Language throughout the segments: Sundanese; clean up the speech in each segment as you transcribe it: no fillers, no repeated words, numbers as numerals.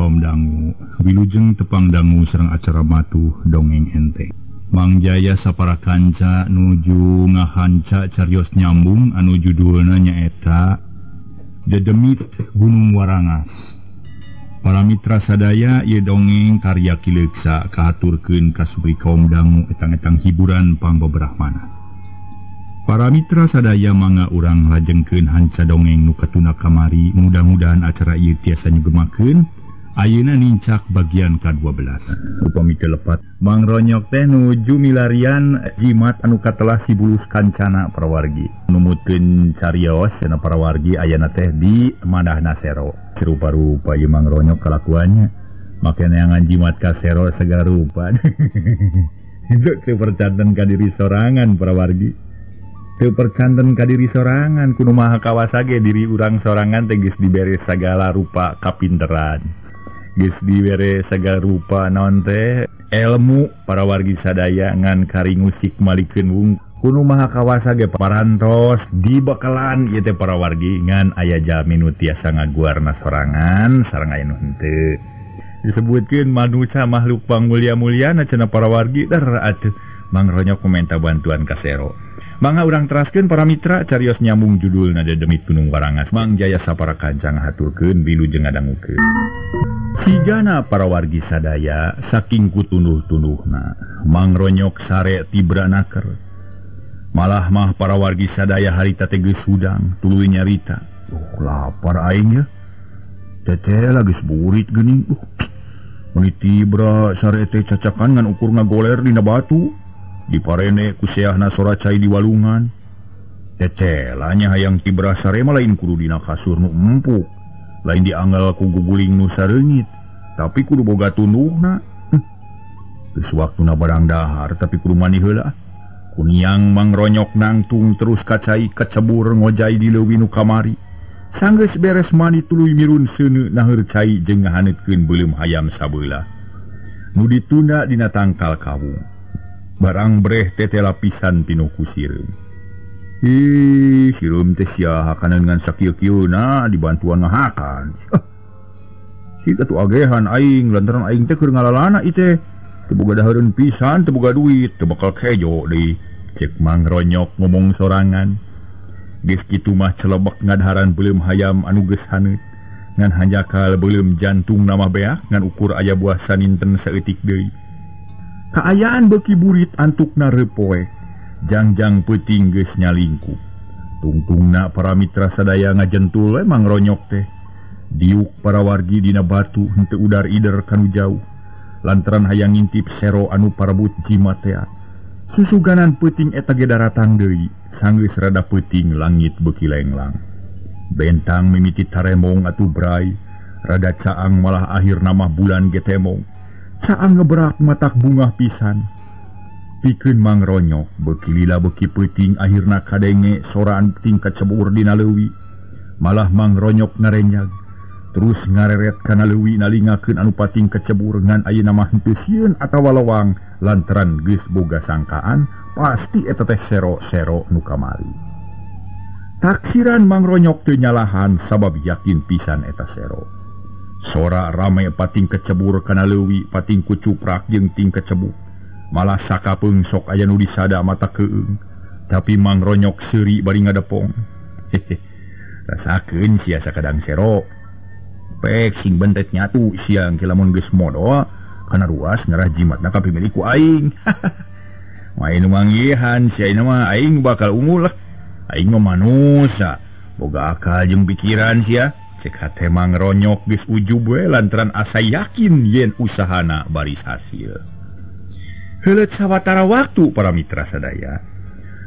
kaum dangu, wilujeng tepang dangu sareng acara matuh dongeng enteng. Mang Jaya sapara kanca nuju ngahanca carios nyambung anu judulna nyaeta Dedemit Gunung Warangas. Para mitra sadaya ieu dongeng karya Ki Leuksa kahaturkeun ka supri kaum dangu etang-etang hiburan pangbeberahmana. Para mitra sadaya mangga urang lajengkeun hanca dongeng nu katuna kamari, mudah-mudahan acara ieu tiasa nyugemakeun. Ayeuna nincak bagian ka-12. Upami teu lepat Mang Ronyok teh nuju milarian jimat anu katelah si Bulus Kancana parawargi. Numutkeun carios cenah parawargi ayana teh di Mandahna Sero. Rupa-rupa ieu Mang Ronyok kalakuannya. Make neangan jimat ka Sero segala rupa. Itu teu percanten ka diri sorangan parawargi. Teu percanten ka diri sorangan kudu maha kawasa ge diri urang sorangan teh geus dibere sagala rupa kapinteran. Geus dibere sagala rupa naon teh ilmu para wargi sadaya ngan karingusik malikeun wung kudu maha kawasa ge parantos dibekalan ieu teh para wargi ngan aya jalmi nu tiasa ngaguarna sorangan sareng aya nu henteu. Disebutkeun manusia makhluk pangmulia-muliana cenah para wargi der atuh Mang Ronyok meminta bantuan ka Sero. Mangga urang teraskeun para mitra carios nyambung judulna Dedemit Gunung Warangas. Mang Jaya sapara kanca ngahaturkeun wilujeng ngadangukeun. Sigana para wargi sadaya saking kutunduh-tunduhna Mang Ronyok sare tibra naker. Malah mah para wargi sadaya harita teh geus hudang tuluy nyarita. Lapar aing ya. Teteh geus burit geuning. Meuni tibra sare teh cacakan ngan ukur ngagoler dina batu. Diparene ku seahna sora cai di walungan. Tetelanya hayang tibra sare mah lain kudu dina kasur nu empuk, lain dianggal ku guguling nu sareungit, tapi kudu boga tunduhna. Geus waktuna barang dahar tapi kudu mani heula. Kuniang Mang Ronyok nangtung terus ka cai kacebur ngojai di leuwi nu kamari. Sanggeus beres mani tuluy mirun seuneu naheur cai jeung ngahaneutkeun beuleum hayam sabeula. Nu ditunda dina tangkal kawung. Barang breh tete lapisan pinuh ku sireum. Ih, sireum teh sia hakaneun ngan sakieu-kieuna dibantuan ngahakan. Si atuh agehan aing lantaran aing teh keur ngalalana ieu teh. Teu boga dahareun pisan, teu boga duit, teu bakal kejo deui. Cek Mang Ronyok ngomong sorangan. Geus kitu mah celebek ngadaharan beuleum hayam anu geus haneut. Ngan hanjakal beuleum jantung mah beak ngan ukur aya buah saninten saeutik deui. Kaayaan beuki burit antukna reupoek, jangjang peuting geus nyalingkup. Tungtungna para mitra sadaya ngajentul we Mang Ronyok teh. Diuk para wargi dina batu henteu udar-ider kanu jauh. Lantaran hayang ngintip Sero anu parebut jimat tea. Susuganan peuting eta ge daratang deui, sanggeus rada peuting langit beuki lenglang. Bentang mimiti taremong atuh bray, rada caang malah akhirna mah bulan ge temong. Caang ngebrak matak bungah pisan. Pikeun Mang Ronyok beuki lila beuki peuting akhirna kadenge soraan ting kacebur dina leuwi. Malah Mang Ronyok ngarenyag terus ngareret kana leuwi nalingakeun anu pating kecebur ngan ayeuna mah henteu sieun atawa lewang lantaran geus boga sangkaan pasti eta teh sero-sero nu kamari. Taksiran Mang Ronyok teu nyalahan sabab yakin pisan eta sero. Sora rame pating kecebur kana leuwi pating kucuprak jeung ting kecebuk. Malah sakapeung sok aya nu disada mata keung. Tapi Mang Ronyok seuri bari ngadepong. Hehe. Rasakeun sia sakadang sero. Pek sing bentet nyatu siang ke lamun geus modol kana ruas ngarah jimatna ka pimilik ku aing. Main nu manggihan sia mah aing bakal unggul lah. Aing mah manusa boga akal jeung pikiran sia. Cek hate Mang Ronyok geus ujub we lantaran asa yakin yen usahana baris hasil. Heuleut sawatara waktu para mitra sadaya.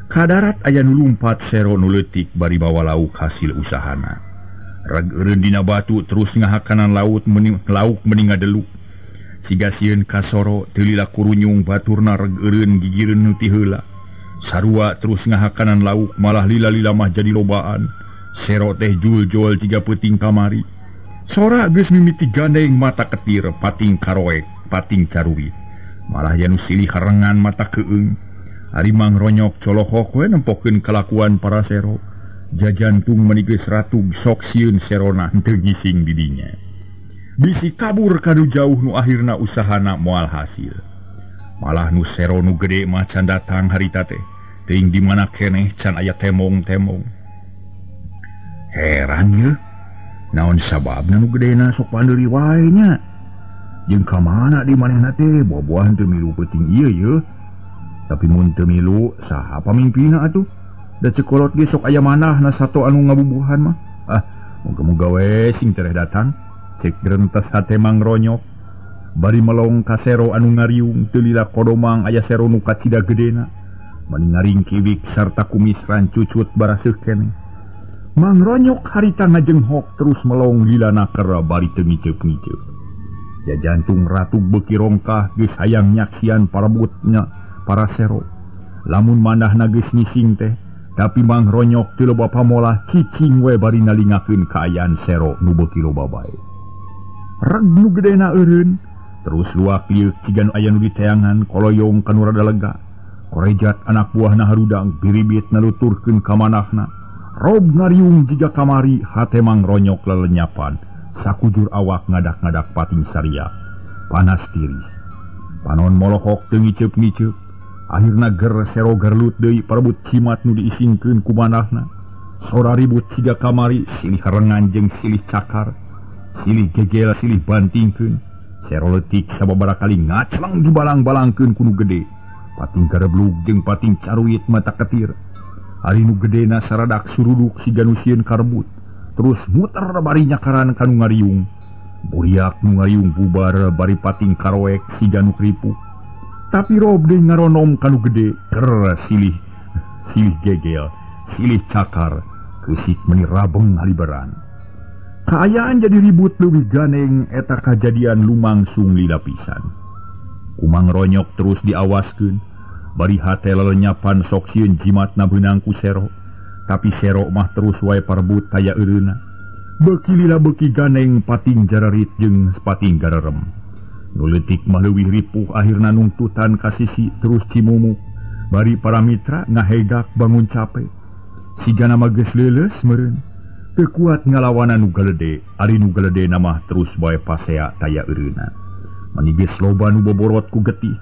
Kadarat aya nu lumpat sero nu leutik bari bawa lauk hasil usahana. Rag eureun dina batu terus ngahakanan laut meni lauk meni ngadeluk. Siga sieun kasoro teu lila kurunyung baturna reg eureun gigireun nu ti heula. Sarua terus ngahakanan lauk malah lila-lila mah jadi lobaan. Sero teh jul-jul tiga peuting kamari. Sora geus mimiti gandeng mata ketir pating karoek pating caruit. Malah yanu silih harengan mata keung. Ari Mang Ronyok colohok we nempokeun kalakuan para sero. Jajantung meni geus ratug sok sieun serona henteu ngising di dinya. Bisi kabur kanu jauh nu akhirna usahana moal hasil. Malah nu sero nu gede mah can datang harita teh. Teuing di mana keneh can aya temong-temong. Heran ye. Naon sababna nu gedena sok pandeuri wae nya. Jeung ka mana di manehna teh buah-buahan teu milu peuting ieu ye. Tapi mun teu milu saha pamimpinna atuh? Da cekolot ge sok aya manahna sato anu ngabubuhan mah. Ah, muga-muga we sing tereh datang. Cek rentas hate Mangronyok. Bari melong ka sero anu ngariung teu lila kodomang aya sero nu kacida gedena. Mani ngaringkiwik sarta kumis rancucut baraseuh keneh. Mangronyok harita ngajenghok terus melong lila naker bari teu ngiceup-ngiceup. Ja jantung ratu beuki rongkah geus hayang nyaksian parebutnya para sero. Lamun manahna geus ngising teh, tapi Mangronyok teu loba pamolah cicing we bari nalingakeun kaayaan sero nu beuki loba bae. Reg nu gedena eureun, terus luak lieu ciga nu aya nu diteangan koloyong kanu rada lega. Korejat anak buahna harudang biribit naluturkeun ka manahna. Rob ngariung jiga kamari hate Mangronyok lelenyapan. Sakujur awak ngadak-ngadak pating saria. Panas tiris. Panon molohok teu ngiceup-ngiceup. Akhirna ger sero gerlut deui parebut cimat nu diisingkeun ku manahna. Sora ribut jiga kamari silih rengan jeung silih cakar. Silih gegel silih bantingkeun. Sero leutik sababaraha kali ngacleng dibalang-balangkeun ku nu gede. Pating gareblug jeung pating caruit mata ketir. Ari nu gedena saradak suruduk siga nu sieun karebut. Terus muter bari nyakaran ka nu ngariung. Buriak nu ngariung bubar bari pating karoek siga nu kripu. Tapi rob deui ngaronom ka nu gede, ker silih silih gegel, silih cakar, keusik meuni rabeng haliberan. Kaayaan jadi ribut leuwih ganeng eta kajadian lumangsung lila pisan. Ku Mangronyok terus diawaskeun, bari hate lelenyapan sok sieun jimatna beunang ku sero. Tapi sero mah terus wae parebut taya eureuna. Beuki lila beuki ganeng pating jararit jeung pating garerem. Nu leutik mah leuwih ripuh akhirna nungtutan ka sisi terus cimumuk. Bari para mitra ngahegak bangun cape. Sigana mah geus leuleus meureun. Teu kuat ngalawanan nu galede, ari nu galede mah terus bae pasea taya eureuna. Mani geus loba nu boborot ku getih.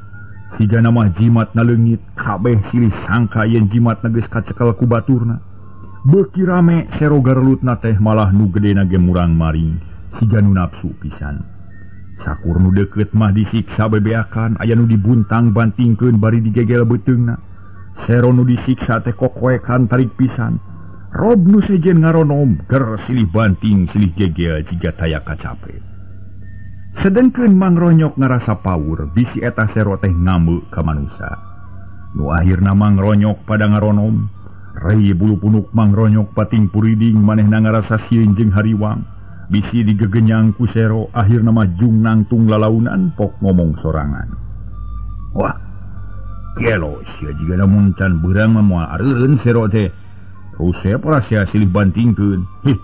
Sigana mah jimatna leungit, kabeh silih sangka yen jimatna geus kacekel ku baturna. Beuki rame sero garelutna teh malah nu gedena ge murang-maring, siga nu nafsu pisan. Sakur nu deukeut mah disiksa bebeakan, aya nu dibuntang bantingkeun bari digegel beuteungna. Sero nu disiksa teh kokoekan tarik pisan. Rob nu sejen ngaronom ger silih banting silih gegel jiga taya kacape. Sedengkeun Mangronyok ngarasa paur bisi eta sero teh ngambeu ka manusa. Nu akhirna Mangronyok pada ngaronom, rei bulu punuk Mangronyok pating puriding manehna ngarasa sieun jeung hariwang. Bisi digegenyang ku sero akhirna mah jung nangtung lalaunan pok ngomong sorangan. Wah, gelo sia jiga lamun can beurang mah moal areureun sero teh. Terus para sia silih bantingkeun. Hih,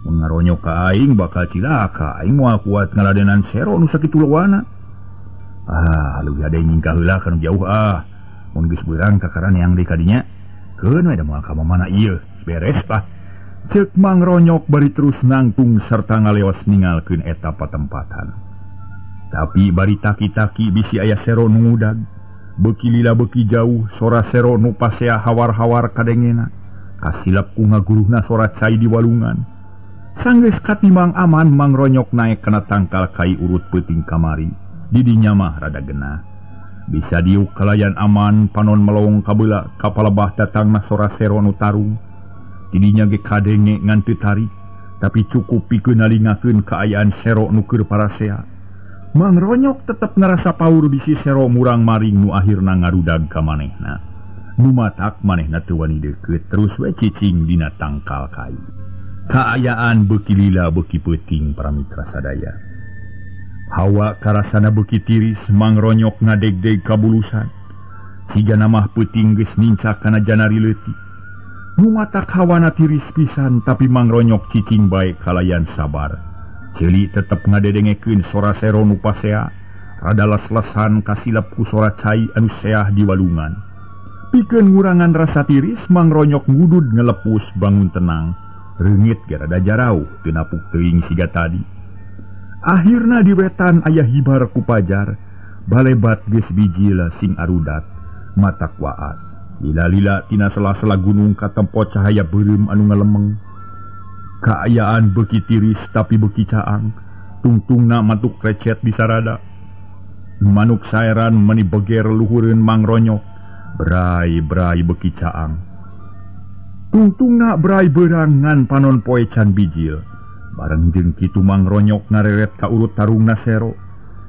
mun ngaronyok ka aing bakal cilaka. Aing moal kuat ngaladenan sero nu sakitu lowana. Ah, leuwih ade nyingkah heula kana jauh ah. Mun geus beurang kakaran yang deui ka dinya. Keun we da moal ka mamana ieu. Beres tah. Ceuk Mangronyok bari terus nangtung serta ngaleos ningalkeun eta patempatan. Tapi bari taki-taki bisi aya sero nu ngudag. Beuki lila beuki jauh sora sero nu pasea hawar-hawar kadengena. Kasilap ku ngaguruhna sora cai di walungan. Sanggeus katimang aman Mangronyok naek kana tangkal kai urut peuting kamari. Di dinya mah rada genah. Bisa diuk kalayan aman panon melong kabeula kapalebah datangna sora sero nu tarung. Di dinya ge kadenge ngan teu tarik, tapi cukup pikeun nalingakeun kaayaan sero nu keur parasea. Mangronyok tetep ngarasa paur bisi sero murang-maring nu akhirna ngarudag ka manehna. Nu matak manehna teu wani deukeut terus we cicing dina tangkal kai. Kaayaan beuki lila beuki peuting para mitra sadaya. Hawa karasana beuki tiris Mangronyok ngadegdeg kabulusan. Sigana mah peuting geus nincak kana janari leutik. Nu matak hawana tiris pisan tapi Mangronyok cicing bae kalayan sabar. Ceuli tetep ngadedengekeun sora sero nu pasea, rada les-lesan kasilap ku sora cai anu seah di walungan. Pikeun ngurangan rasa tiris Mangronyok ngudud ngelepus bangun tenang. Reungit ge rada jarauh teu napuk teuing siga tadi. Akhirna di wetan aya hibar ku pajar, balebat geus bijil sing arudat, matak waas. Lila-lila tina sela-sela gunung katempo cahaya beureum anu ngalemeng. Kaayaan beuki tiris tapi beuki caang, tungtungna matuk recet di sarada. Manuk saeran meni beger luhureun mangronyok, berai-berai beuki caang. Tungtungna berai beurang ngan panon poe can bijil. Bareng jeung kitu mangronyok ngareret ka urut tarungna sero.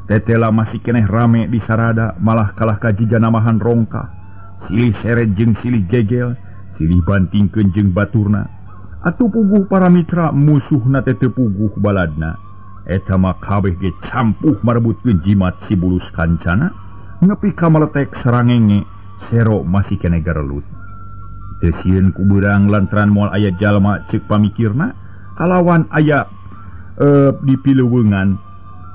Tetela masih keneh rame di sarada, malah kalah ka jiga namahan rongka. Silih seret jeung silih gegel, silih bantingkeun jeung baturna. Atuh puguh para mitra musuhna teh teu puguh baladna. Eta mah kabeh ge campuh marebutkeun jimat si bulus kancana, nepi ka maletek sarangenge, sero masih keneh garelut. Teu sieun ku beurang lantaran moal aya jalma ceuk pamikirna, kalawan aya di pileuweungan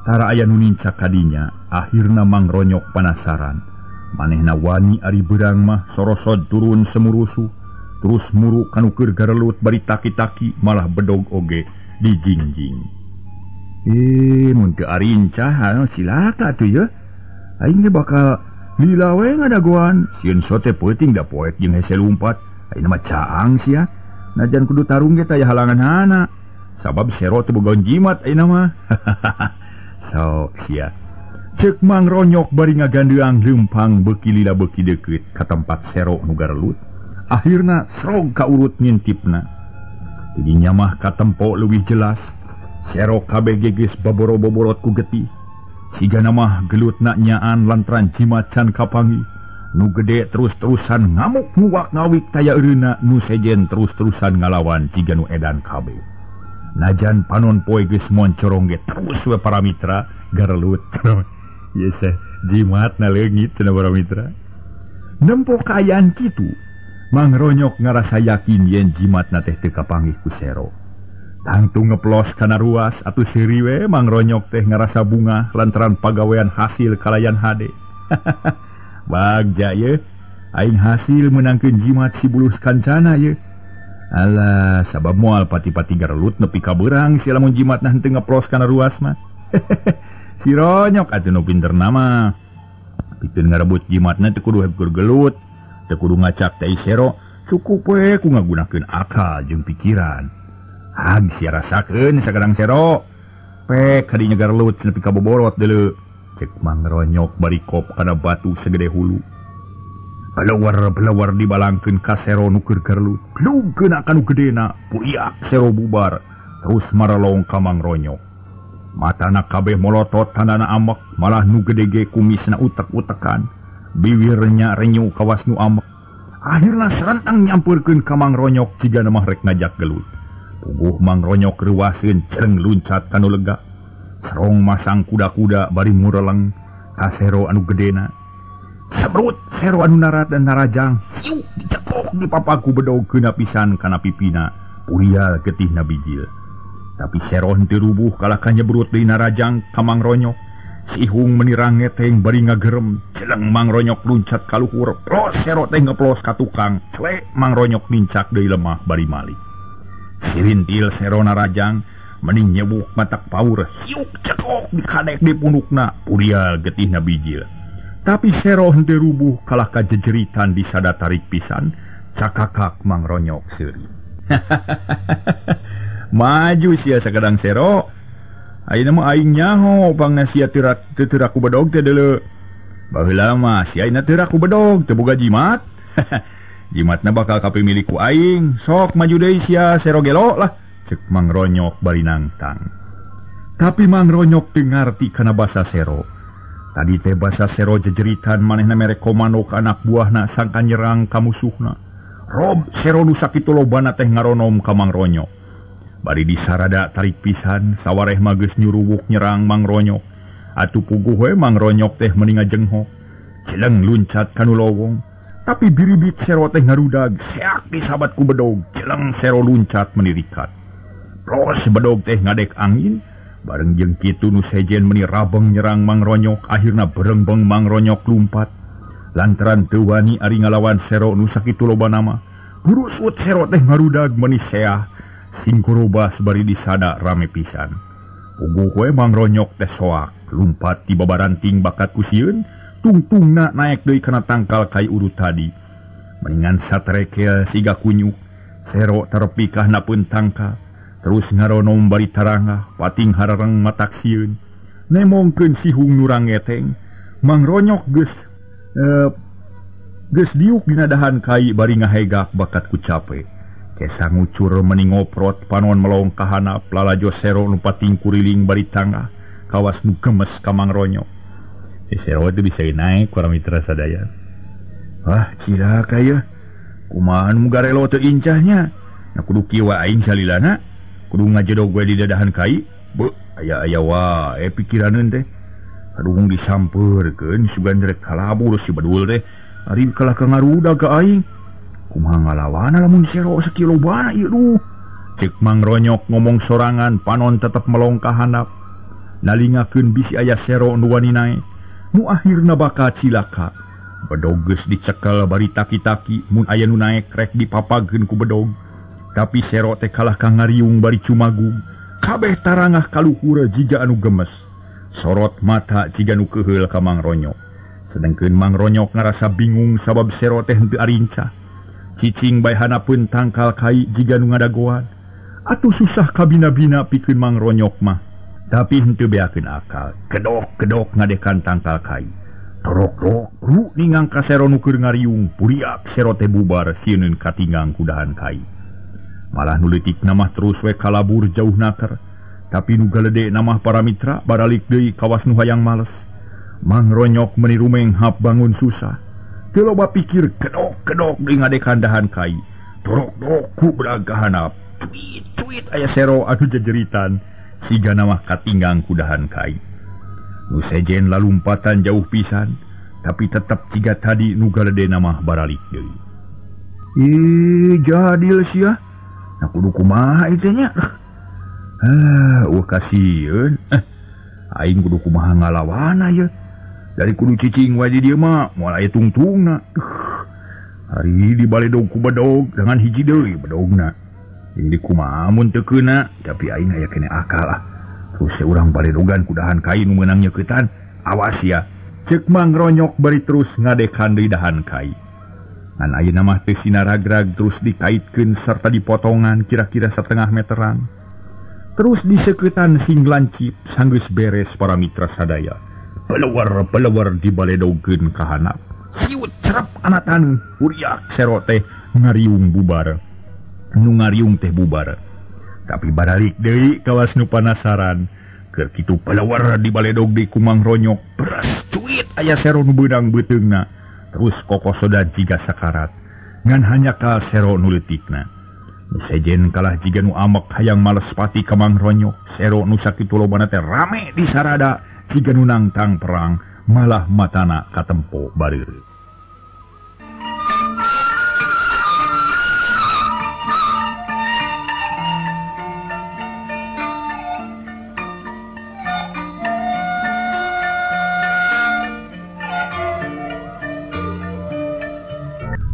tara aya nu nincak kadinya. Akhirna mangronyok panasaran. Manehna wani ari beurang mah sorosod turun semurusuh, terus muru kanu keur garelut bari taki-taki malah bedog oge dijingjing. Mun teu arincah cilaka atuh ye. Aing ge bakal lila we ngadagoan. Sieun sote peuting da poek jeung hese lumpat. Ayeuna mah caang sia. Najan kudu tarung ge taya halangan hana. Sabab sero teu boga jimat ayeuna mah. Sok sia. Ceuk mangronyok bari ngagandeang leumpang beuki lila beuki deukeut ka tempat sero nu garelut. Akhirna srog ka urut ngintipna. Tidinya mah katempo leuwih jelas. Sero kabeh geus baboro-boborot ku getih. Sigana mah gelutna nyaan lantaran jimat can kapanggih. Nu gede terus-terusan ngamuk nguwak ngawik taya eureuna, nu sejen terus-terusan ngalawan jiga nu edan kabeh. Najan panon poe geus moncorong ge terus we para mitra garelut. Ieu seh jimatna leungit cenah para mitra. Nempo kaayaan kitu, mangronyok ngarasa yakin yen jimatna teh teu kapanggih ku sero. Tangtu ngeplos kana ruas atuh seuri we mangronyok teh ngarasa bungah lantaran pagawean hasil kalayan hade. Bagja ye, aing hasil menangkeun jimat si bulus kancana ye. Alah, sabab moal pati-pati garelut nepi ka beurang si lamun jimatna henteu ngeplos kana ruas mah. Si ronyok atuh nu pinter nama. Pikeun ngarebut jimatna teu kudu heukeul gelut, teu kudu ngacak teh sero, cukup we ku ngagunakeun akal jeung pikiran. Hag sia rasakeun sagadang sero. Pek kadinya garelut nepi ka boborot deuleu. Cek mangronyok bari kop kana batu segede hulu. Belawar-belawar dibalangkeun ka sero nu keur garelut. Glugkeun ka nu gedena, puiak sero bubar, terus maralong ka mangronyok. Matana kabeh molotot tandana amek, malah nu gede ge kumisna utek-utekan. Biwirnya renyu kawas nu amek. Akhirna serentang nyampeurkeun ka mangronyok jigana mah rek ngajak gelut. Puguh mangronyok reuwaseun cereng luncat ka nu lega. Serong masang kuda-kuda bari mureleng ka sero anu gedena. Sebrut sero anu narat dan narajang, siuk dicekok di papaku bedog keuna pisan kana pipina, purial getihna bijil. Tapi sero henteu rubuh kalah ka nyebrut deui narajang ka mangronyok. Sihung menirang ngeteng bari ngagerem, jeleng mangronyok luncat ka luhur, plos sero teh ngeplos ka tukang, clek mangronyok nincak deui lemah bari malik. Sirintil sero narajang meni nyebuk matak paur, siuk cekok dikadek di punukna, purial getihna bijil. Tapi sero henteu rubuh kalah ka jejeritan disada tarik pisan, cakakak mangronyok seuri. Maju sia sagadang sero. Ayeuna mah aing nyaho pangna sia teu teu ku bedog teh deuleu. Baheula mah sia ayeuna teu ku bedog teu boga jimat. Jimatna bakal kapimilik ku aing. Sok maju deui sia sero gelo lah. Cek mangronyok bari nangtang. Tapi mangronyok teu ngarti kana basa sero. Tadi teh basa sero jejeritan manehna mere komando ka anak buahna sangka nyerang ka musuhna. Rob sero nu sakitu lobana teh ngaronom ka mangronyok. Bari disarada tarik pisan sawareh mah geus nyuruwuk nyerang mangronyok. Atuh puguh we mangronyok teh meni ngajenghok. Jeleng luncat ka nu lowong. Tapi biribit sero teh ngarudag, seak disabat ku bedog, jeleng sero luncat menirikat. Plos bedog teh ngadek angin, bareng jeung kitu nu sejen meni rabeng nyerang mangronyok, akhirna berengbeng mangronyok lumpat. Lantaran teu wani ari ngalawan sero nu sakitu lobana mah, burusut sero teh ngarudag meni seah, singkurobas bari disada rame pisan. Puguh we Mang Ronyok teh soak lumpat ti babaranting bakat ku sieun tungtungna naek deui kana tangkal kai urut tadi. Mendingan satrekel siga kunyuk sero terepi kahna pun tangkal terus ngaronom bari tarangah pating harareng matak sieun nemongkeun sihung nurang ngeteng. Mang Ronyok geus geus diuk dina dahan kai bari ngahegak bakat ku cape. Kesa ngucur meni ngoprot panon melong ka handap lalajo sero nu pating kuriling bari tangah kawas nu gemes ka Mang Ronyok. Sero itu bisa naik para mitra sadaya. Wah cilaka ya, kumaha nu garelo teu incahnya. Nah kudu kieu wae aing salilana, kudu ngajedog we di dadahan kai. Beuh, aya-aya wae pikiraneun teh. Aduh disampeurkeun sugan rek kalabur si bedul teh. Ari kalah ka ngaruda ka aing. Kumaha ngalawana lamun sero sakieu lobana ieu duh. Ceuk Mang Ronyok ngomong sorangan panon tetep melong ka handap. Nalingakeun bisi aya sero nu wani naek. Nu akhirna bakal cilaka. Bedog geus dicekel bari taki-taki mun aya nu naek rek dipapageun ku bedog. Tapi sero teh kalah ka ngariung bari cumagug. Kabeh tarangah kaluhur jiga anu gemes. Sorot mata jiga nu keuheul ka Mang Ronyok. Sedengkeun Mang Ronyok ngarasa bingung sabab sero teh henteu arincah. Cicing bae hanapeun tangkal kai jiga nu ngadagoan. Atuh susah kabina-bina pikeun Mang Ronyok mah. Tapi henteu beakeun akal. Kedok-kedok ngadekan tangkal kai. Torok-rok ru ningang ka sero nu keur ngariung, puriak sero teh bubar sieun katinggang ku dahan kai. Malah nu leutik mah terus we kalabur jauh naker. Tapi nu galede mah para mitra baralik deui kawas nu hayang males. Mang Ronyok meni rumeng hap bangun susah. Teu loba pikir kedok-kedok deui ngadekan dahan kai. Torok-rok ku berag ka handap. Cuit-cuit aya sero anu jejeritan. Sigana mah katinggang ku dahan kai. Nu sejen lalumpatan jauh pisan, tapi tetep ciga tadi nu galedena mah baralik deui. Ih, jadil sia. Nah kudu kumaha ieu teh nya? Eueuh kasieun. Aing kudu kumaha ngalawana ieu. Dari kudu cicing wae di dieu mah moal aya tungtungna. Ari dibaledog ku bedog dengan hiji deui bedogna. Jeung di kumaha mun teu keuna, tapi aing aya keneh akal ah. Terus urang baledogan kudahan kai nu meunang nyeuketan. Awas ya. Ceuk Mang Ronyok bari terus ngadekan deui dahan kai. Ngan ayeuna mah teu sinaragrag terus dikaitkeun serta dipotongan kira-kira setengah meteran. Terus diseukeutan sing lancip sanggeus beres para mitra sadaya. Pelewar-pelewar dibaledogkeun ka handap. Siut cerep kana taneuh, uriak sero teh ngariung bubar. Nu ngariung teh bubar. Tapi baralik deui kawas nu panasaran. Keur kitu pelewar dibaledog deui ku Mang Ronyok. Beras cuit aya sero nu beunang beuteungna. Terus kokosodan jiga sakarat. Ngan hanya ka sero nu leutikna. Nu sejen kalah jiga nu amek hayang males pati ka Mang Ronyok. Sero nu sakitu lobana teh rame di sarada jiga nu nangtang perang, malah matana katempo bareureut.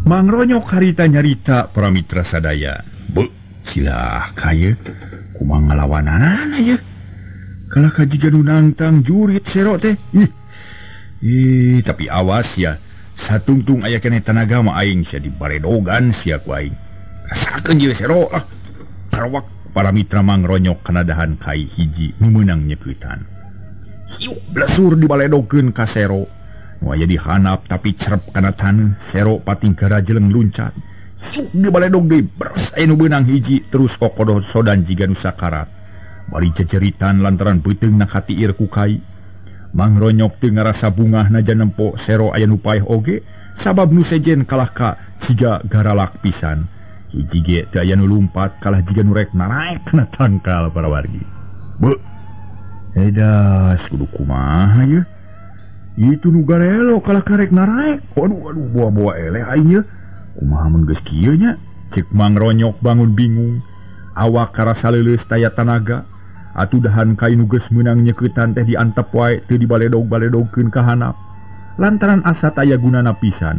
Mang Ronyok harita nyarita para mitra sadaya. Beuh, cilaka ye. Kumaha ngalawanana ye. Kalah ka jiga nu nangtang jurit sero teh. Ih. Ih, tapi awas ya. Satungtung aya keneh tanaga mah aing sia dibaredogan sia ku aing. Rasakeun ieu sero lah. Karawak para mitra Mang Ronyok kana dahan kai hiji nu meunang nyeuketan. Hiuk blesur dibaledogkeun ka sero. Nu aya di handap tapi cerep kana taneuh, sero pating garajeleng luncat. Siuk dibaledog deui beres aya nu beunang hiji terus kokodoh sodan jiga nu sakarat. Bari jejeritan lantaran beuteungna katiir ku kai. Mang Ronyok teu ngarasa bungah najan nempo sero aya nu paeh oge sabab nu sejen kalah ka jiga garalak pisan. Hiji ge teu aya nu lumpat kalah jiga nu rek naraek kana tangkal para wargi. Beuh. Edas kudu kumaha ye? Itu nu garelo kalah karek naraek. Waduh aduh boa-boa eleh aing ye. Kumaha mun geus kieu nya? Ceuk Mang Ronyok bangun bingung. Awak karasa leuleus taya tanaga. Atuh dahan kai nu geus meunang nyeuketan teh diantep wae teu dibaledog-baledogkeun ka handap. Lantaran asa taya gunana pisan.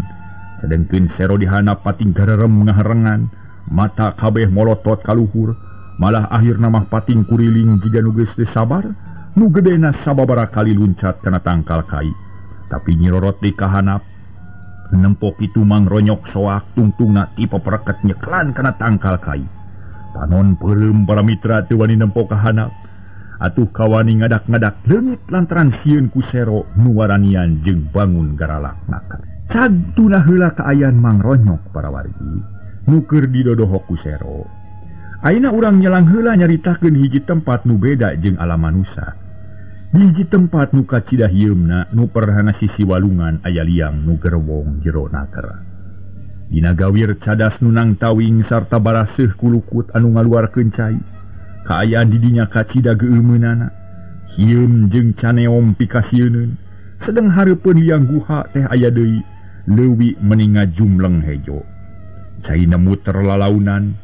Sedengkeun sero di handap pating garerem ngaharengan, mata kabeh molotot ka luhur. Malah akhirna mah pating kuriling jiga nu geus teu sabar, nu gedena sababaraha kali luncat kana tangkal kai. Tapi nyirorot di kahanap, nempok itu Mang Ronyok soak tungtungna tipe pereket nyeklan kana tangkal kai. Panon peureum para mitra teu wani nempok kahanap. Atuh kawani ngadak-ngadak leungit lantaran sieun ku Sero nu waranian jeung bangun garalak naker. Cag tuna heula kaayaan Mang Ronyok para wargi, nu keur didodohok ku Sero. Ayeuna urang nyelang heula nyaritakeun hiji tempat nu beda jeung alam manusa. Di hiji tempat nu kacida hieumna nu perhana sisi walungan aya liang nu gerwong jero naker. Dina gawir cadas nu nangtawing sarta baraseuh kulukut anu ngaluarkeun cai. Kaayaan di dinya kacida geumeunana. Hieum jeung caneom pikasieuneun. Sedeng hareupeun liang guha teh aya deui leuwi meni ngajumleng hejo. Caina muter lalaunan.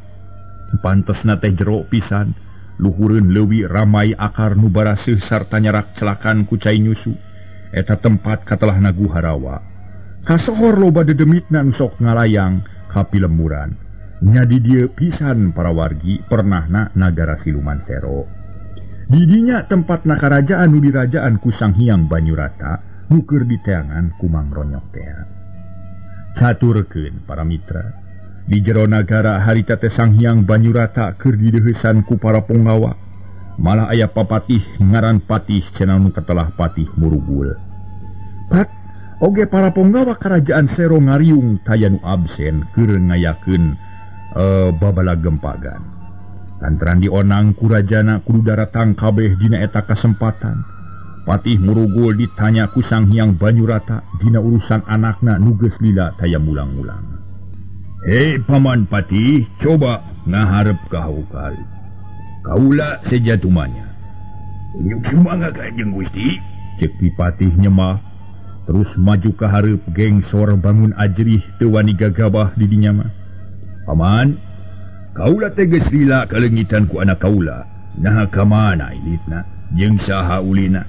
Pantesna teh jero pisan, luhureun leuwi ramai akar nu baraseuh sarta nyarak celakan ku cai nyusu. Eta tempat katelahna Guharawa. Kasohor loba dedemitna nu sok ngalayang ka pilemburan. Nya di dieu pisan para wargi pernahna nagara siluman Sero. Di dinya tempatna karajaan nu dirajaan ku Sang Hyang Banyurata nu keur diteangan ku Mang Ronyok tea. Caturkeun para mitra. Di jero nagara harita teh Sang Hyang Banyurata keur dideuheusan ku para punggawa. Malah aya papatih ngaran Patih cenah nu katelah Patih Murugul. Pat oge para punggawa karajaan Sero ngariung taya nu absen keur ngayakeun babala gempagan. Lantaran dionang ku rajana kudu daratang kabeh dina eta kasempatan. Patih Murugul ditanya ku Sang Hyang Banyurata dina urusan anakna nu geus lila taya mulang-mulang. Hei Paman Patih, coba ngaharep ka haukal. Kaula sejatumanya. Unjuk sumangga ka Kanjeng Gusti, ceuk Ki Patih nyemah. Terus maju ka hareup gengsor bangun ajrih teu wani gagabah di dinya mah. Paman, kaula teh geus lila kaleungitan ku anak kaula. Naha ka mana ilitna jeung saha ulina?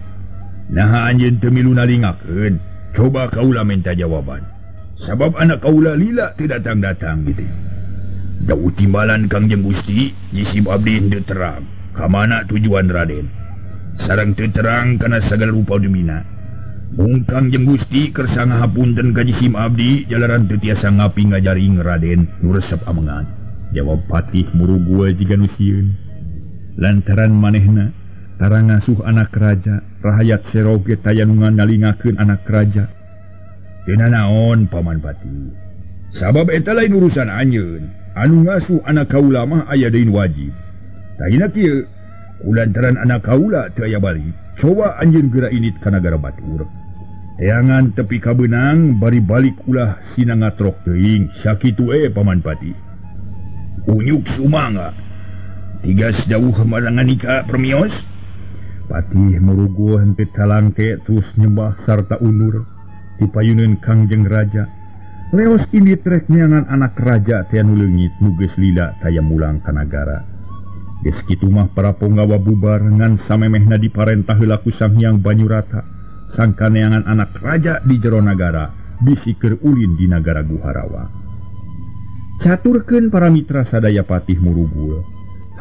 Naha anjeun teu milu nalingakeun? Coba kaula minta jawaban. Sabab anak kaula lila teu datang-datang gitu. Jauh timbalan Kangjeng Gusti, jisim abdi henteu terang ka mana tujuan Raden. Sareng teu terang kana sagala rupa dumina. Mung Kangjeng Gusti kersa ngahapunten ka jisim abdi jalaran teu tiasa ngapi ngajaring Raden nu resep amengan. Jawab Patih Murugul jiga nu sieun. Lantaran manehna tara ngasuh anak raja, rahayat Sero ge taya nu ngalingakeun anak raja. Teu nanaon Paman Patih. Sabab eta lain urusan anjeun. Anu ngasuh anak kaula mah aya deui wajib. Tahina kieu, kulantaran anak kaula teu aya balik, coba anjeun geura init ka nagara batur. Teangan tepi kabeunang bari balik ulah sina ngatrok teuing. Sakitu Paman Patih. Unyuk sumangga. Tigas jauh marangan ika permios. Patih Murugul henteu talangke terus nyembah sarta undur. Dipayuneun Kangjeng Raja. Leos indit rek neangan anak raja teh anu leungit nu geus lila taya mulang ka nagara. Geus kitu mah para punggawa bubar ngan samemehna diparentah heula ku Sang Hyang Banyurata sangka neangan anak raja di jero nagara bisi keur ulin di nagara Guharawa. Caturkeun para mitra sadaya Patih Murugul.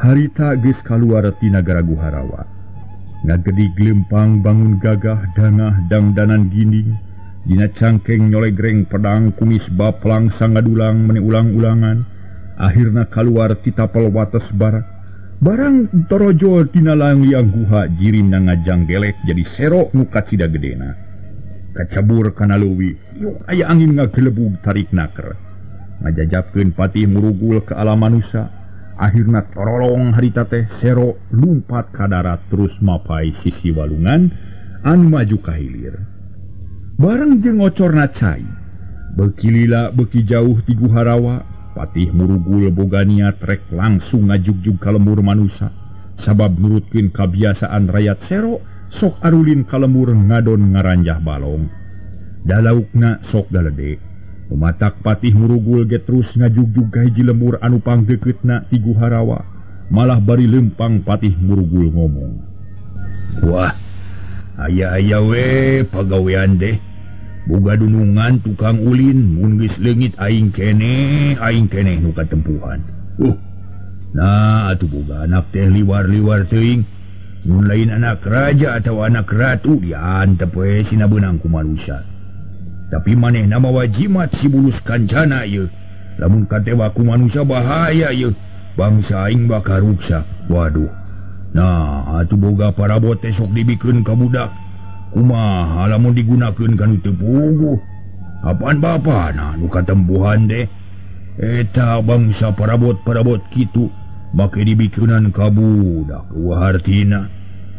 Harita geus kaluar ti nagara Guharawa. Ngagedig lempang bangun gagah dangah dangdanan ginding. Dina cangkeng nyolegreng pedang kumis baplang sangadulang meni ulang-ulangan. Akhirna kaluar ti tapel wates barak. Barang torojol tina liang guha jirimna ngajanggelek jadi Sero nu kacida gedena. Kacabur kana leuwih, yuk aya angin ngagelebug tarik naker. Ngajajapkeun Patih Murugul ke alam manusa. Akhirna torolong harita teh Sero lumpat ka darat terus mapai sisi walungan anu maju ka hilir. Bareng jeung ngocorna cai, beuki lila beuki jauh ti Guharawa, Patih Murugul boga niat rek langsung ngajugjug ka lembur manusa. Sabab nurutkeun kabiasaan rayat Sero sok arulin ka lembur ngadon ngaranjah balong. Dalaukna sok galede. Umatak Patih Murugul ge terus ngajugjug ka hiji lembur anu pangdeukeutna ti Guharawa. Malah bari lempang Patih Murugul ngomong. Wah, aya-aya we pagawean deh. Boga dunungan tukang ulin mun geus leungit aing keneh nu katempuhan. Nah atuh boga anak teh liwar-liwar teuing. Mun lain anak raja atau anak ratu diantep we sina beunang ku manusia. Tapi manehna mawa jimat si Bulus Kancana ieu. Lamun katewa ku manusia bahaya ieu. Bangsa aing bakal ruksak. Waduh. Nah atuh boga parabot teh sok dibikeun ka budak. Kumaha lamun digunakeun ka nu teu puguh. Apaan bapana nu katempuhan teh? Eta bangsa parabot-parabot kitu make dibikeunan ka budak eueuh hartina.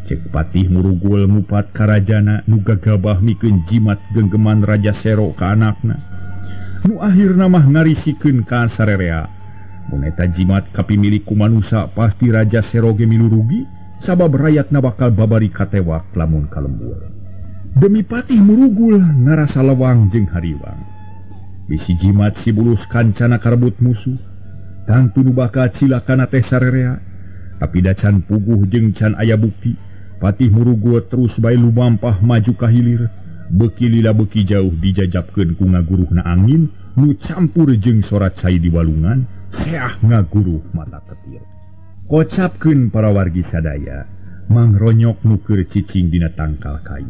Cek Patih Murugul ngupat karajana nu gagabah mikeun jimat genggeman Raja Sero ka anakna. Nu akhirna mah ngarisikeun ka sarerea. Mun eta jimat kapimilik ku manusa pasti Raja Sero ge milu rugi sabab rayatna bakal babari katewak lamun kalembur. Demi Patih Murugul ngarasa lewang jeung hariwang. Bisi jimat si Bulus Kancana karebut musuh. Tangtu nu bakal cilakana teh sarerea. Tapi da can puguh jeung can aya bukti. Patih Murugul terus bae lumampah maju ka hilir. Beuki lila beuki jauh dijajabkeun ku ngaguruhna angin nu campur jeung sora cai di walungan, seah ngaguruh mata ketir. Kocapkeun para wargi sadaya, Mang Ronyok nu keur cicing dina tangkal kai.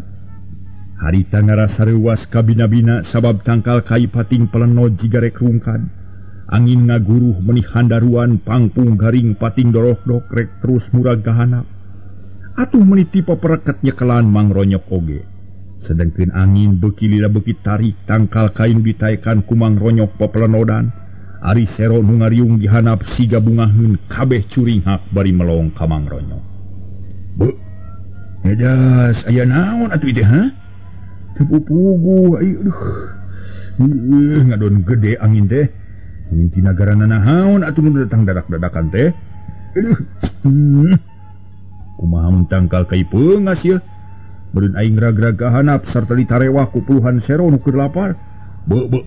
Harita ngarasa reuwas kabina-bina sabab tangkal kai pating pelenod jiga rek rungkad. Angin ngaguruh menih handaruan pangpung garing pating dorokdok rek terus murag kahanap. Atuh meniti pepereket nyekelan Mang Ronyok oge. Sedengkeun angin beuki lila beuki tarik tangkal kai nu ditaekan ku Mang Ronyok pepelenodan. Ari sero nu ngariung dihanap siga bungaheun kabeh curinghak bari melong ka Mang Ronyok. Beuh. Edas aya naon atuh ieu teh ha? Teu puguh aduh. Ngadon gede angin teh. Angin ti nagarana naon atuh nu datang dadak-dadakan teh. Aduh. Kumaha mun tangkal kai peungas ieu? Beureun aing ragrag ka hanap sarta ditarewah ku puluhan sero nu keur lapar. Beuh beuh.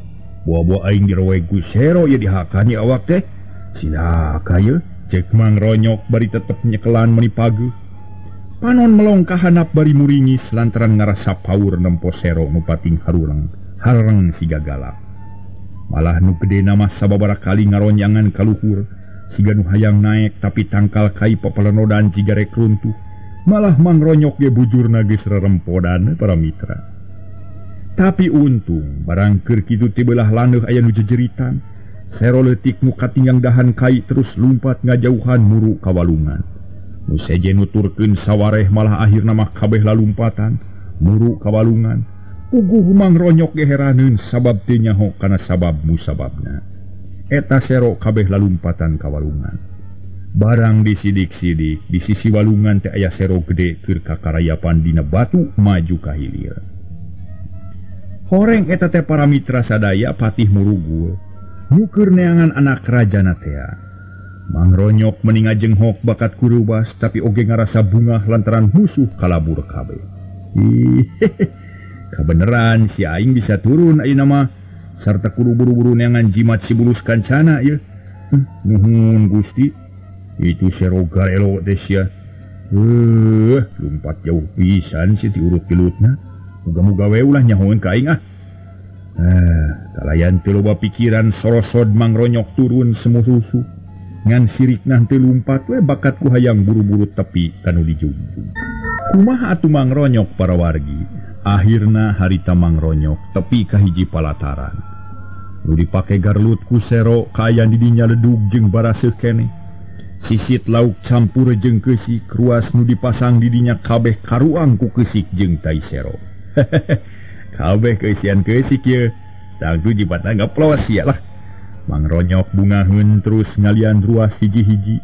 Buah-buah aing diroeg ku sero ieu dihakan ieu awak teh. Cilaka ieu. Cek Mang Ronyok bari tetep nyekelan meuni pageuh. Panon melong ka hanap bari muringis lantaran ngarasa paur nempo sero nu pating harureng, hareng siga galak. Malah nu gedena mah sababaraha kali ngaronyangan ka luhur, siga nu hayang naek tapi tangkal kai papelenodan jiga rek runtuh. Malah Mang Ronyok ge bujurna geus rerempodan para mitra. Tapi untung barang keur kitu teh beulah landeuh aya nu jejeritan. Sero leutik nu katinggang dahan kai terus lumpat ngajauhan muru ka walungan. Nu sejen nuturkeun sawareh malah akhirna mah kabeh lalumpatan muru ka walungan. Puguh Mang Ronyok ge heraneun sabab teu nyaho kana sabab musababna. Eta sero kabeh lalumpatan ka walungan. Barang disidik-sidik di sisi walungan teh aya sero gede keur kakarayapan dina batu maju ka hilir. Horeng eta teh para mitra sadaya Patih Murugul nu keur neangan anak rajana tea. Mang Ronyok meni ngajenghok bakat kurubas tapi oge ngarasa bungah lantaran musuh kalabur kabeh. Kabeneran si aing bisa turun ayeuna mah sarta kudu buru-buru neangan jimat si Bulus Kancana ieu. Nuhun Gusti. Itu sero garelo teh sia. Lumpat jauh pisan si diurut tilutna. Muga-muga we ulah nyahoeun ka aing ah. Kalayan teu loba pikiran sorosod Mang Ronyok turun semu susu. Ngan sirikna teu lumpat we bakat ku hayang buru-buru tepi kanu dijunjung. Kumaha atuh Mang Ronyok para wargi? Akhirna harita Mang Ronyok tepi ka hiji palataran. Nu dipake garlut ku sero kaayaan di dinya ledug jeung baraseuh keneh. Sisit lauk campur jeung keusik, ruas nu dipasang di dinya kabeh karuang ku keusik jeung tai sero. Kabeh keisian keusik ieu. Tangtu jipatna ngeplos sia lah. Mang Ronyok bungaheun terus ngalian ruas hiji-hiji.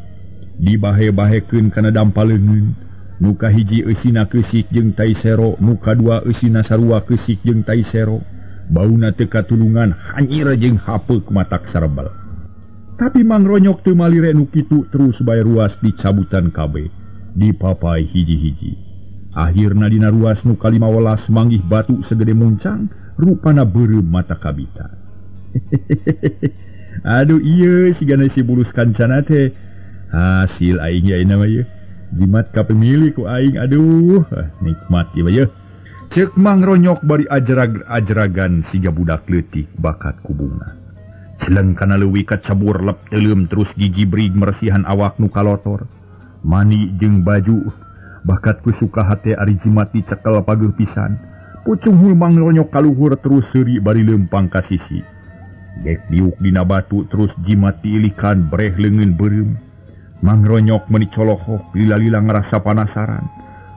Dibahe-bahekeun kana dampal leungeun. Nu kahiji eusina keusik jeung tai sero, nu kadua eusina sarua keusik jeung tai sero. Bauna teu katulungan hanyir jeung hapeuk matak sarebel. Tapi Mang Ronyok teu malire nu kitu terus bae ruas dicabutan kabeh, dipapai hiji-hiji. Akhirna dina ruas nu ka-15 manggih batu segede muncang, rupana beureum mata kabita. Aduh ieu sigana si Bulus Kancana teh. Hasil aing ieu mah ieu. Jimat ka pemilik ku aing, aduh nikmat ieu mah ieu. Ceuk Mang Ronyok bari ajrag-ajragan siga budak leutik bakat ku bunga. Celeng kana leuwi kacabur lep teuleum terus gigibrig meresihan awak nu kalotor. Mani jeung baju bakat ku suka hate ari jimat dicekel pageuh pisan. Pucunghul Mang Ronyok kaluhur terus seuri bari leumpang ka sisi. Gek diuk dina batu terus jimat diilikan breh leungeun beureum. Mang Ronyok meuni colohok lila-lila ngarasa panasaran.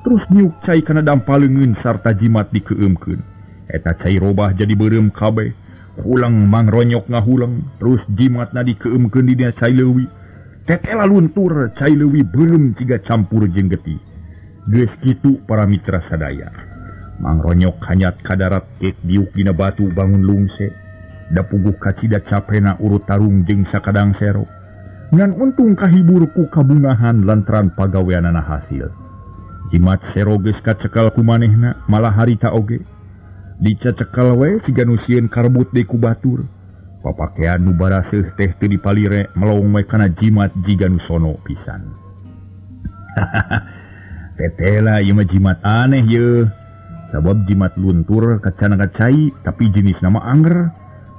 Terus niuk cai kana dampa leungeun sarta jimat dikeumkeun. Eta cai robah jadi beureum kabeh. Hulang Mang Ronyok ngahuleng terus jimatna dikeumkeun dina cai leuwi. Tetela luntur cai leuwi beureum ciga campur jeung getih. Geus kitu para mitra sadaya. Mang Ronyok hanyat ka darat gek diuk dina batu bangun lungse. Da puguh kacida capena urut tarung jeung sakadang sero. Ngan untung kahibur ku kabungahan lantaran pagaweanana hasil. Jimat sero geus kacekal ku manehna malah harita oge. Dicacekal we siga nu sieun karebut deui ku batur. Papakean nu baraseuh teh teu dipalire melong we kana jimat jiga nu sono pisan. Tetela ieu mah jimat aneh yeuh. Sabab jimat luntur kacana ka cai tapi jenis nama anger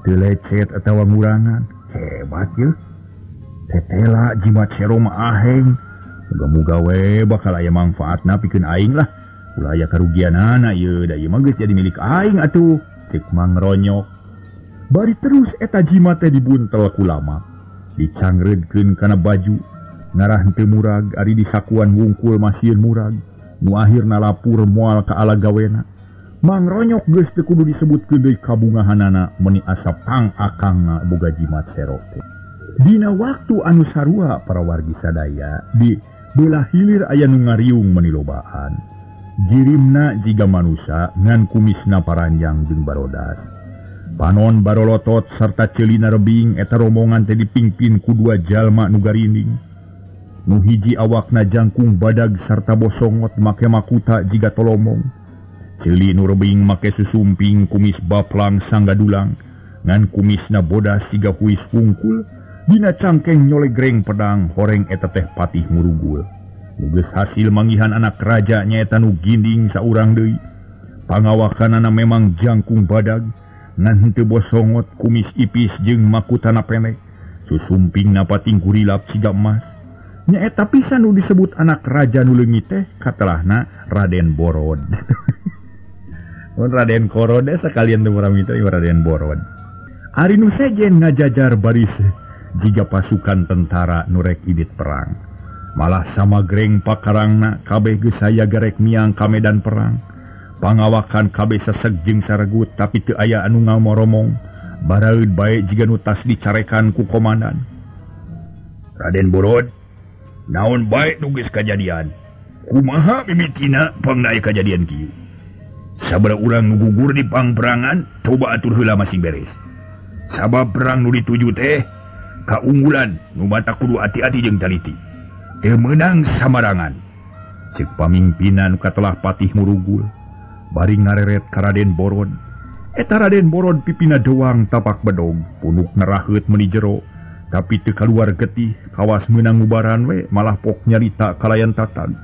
teu lecet atawa ngurangan. Hebat yeuh. Tetela jimat sero mah aheng. Muga-muga we bakal aya mangfaatna pikeun aing lah. Ulah aya karugianana ieu da ieu mah geus jadi milik aing atuh. Ceuk Mang Ronyok. Bari terus eta jimat teh dibuntel ku lama. Dicangreudkeun kana baju. Ngarah henteu murag ari disakuan wungkul masieun murag. Nu akhirna lapur moal ka ala gawena. Mang Ronyok geus teu kudu disebutkeun deui kabungahanana meuni asa pang akangna boga jimat sero teh. Dina waktu anu sarua para wargi sadaya di belah hilir aya nu ngariung meuni lobaan. Jirimna jiga manusa ngan kumisna paranjang jeung barodas. Panon barolotot sarta ceulina rebing eta rombongan teh dipingpin ku dua jalma nu garinding. Nu hiji awakna jangkung badag sarta bosongot make makuta jiga tolomong. Ceuli nu rebing make susumping kumis baplang sanggadulang ngan kumisna bodas siga huis wungkul. Dina cangkeng nyolegreng pedang horeng eta teh Patih Murugul. Nu geus hasil manggihan anak raja nyaeta nu ginding saurang deui. Pangawakanana memang jangkung badag ngan henteu bosongot kumis ipis jeung makutana pendek. Susumpingna pating kurilap siga emas. Nyaeta pisan nu disebut anak raja nu leungit teh katelahna Raden Borod. Mun Raden Korod sakalian teu urang itu Raden Borod. Ari nu sejen ngajajar baris jiga pasukan tentara nu rek idit perang. Malah sama greng pakarangna kabeh geus aya garek miang ka medan perang. Pangawakan kabeh seseg jeung saregut tapi teu aya anu ngamoromong. Baraeud bae jiga nu tas dicarekan ku komandan. Raden Borod, naon bae nu geus kajadian? Kumaha mimitina pangna aya kajadian kieu? Sabaraha urang nu gugur di pangperangan, coba atur heula masing beres. Sabab perang nu dituju teh kaunggulan nu matak kudu ati-ati jeung taliti. Teu meunang samarangan. Ceuk pamimpinan katelah Patih Murugul bari ngareret ka Raden Borod. Eta Raden Borod pipina doang tapak bedog, punuk ngeraheut meuni jero, tapi teu kaluar getih, kawas meunang ngubaran we malah pok nyarita kalayan tatag.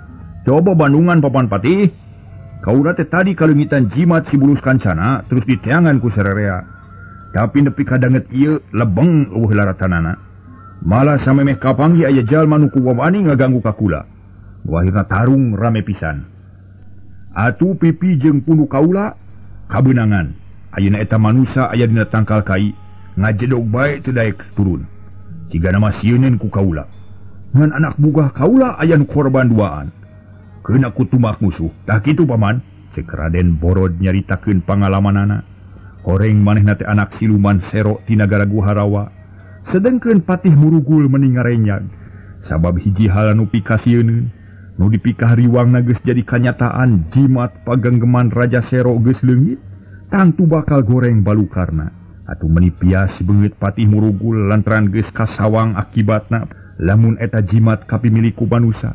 Coba bandungan papan Patih. Kaula teh tadi kaleungitan jimat si Bulus Kancana terus diteangan ku sarerea. Tapi nepi ka danget ieu lebeng eueuh laratanana. Malah samemeh kapanggih aya jalma nu kuwani ngaganggu ka kula. Nu akhirna tarung rame pisan. Atuh pipi jeung punuk kaula kabeunangan. Ayeuna eta manusa aya dina tangkal kai ngajedog bae teu daek turun. Cigana mah sieuneun ku kaula. Ngan anak bugah kaula aya nu korban duaan. Keuna ku tumak musuh. Tah kitu paman, ceuk Raden Borod nyaritakeun pangalamanana. Horeng manehna teh anak siluman sero ti nagara Guharawa. Sedengkeun Patih Murugul meni ngarenyag. Sabab hiji hal anu pikasieuneun, nu dipikahariwangna geus jadi kanyataan jimat pagenggeman Raja Sero geus leungit, tangtu bakal goreng balukarna. Atuh meni pias beungeut Patih Murugul lantaran geus kasawang akibatna lamun eta jimat kapimilik ku manusa.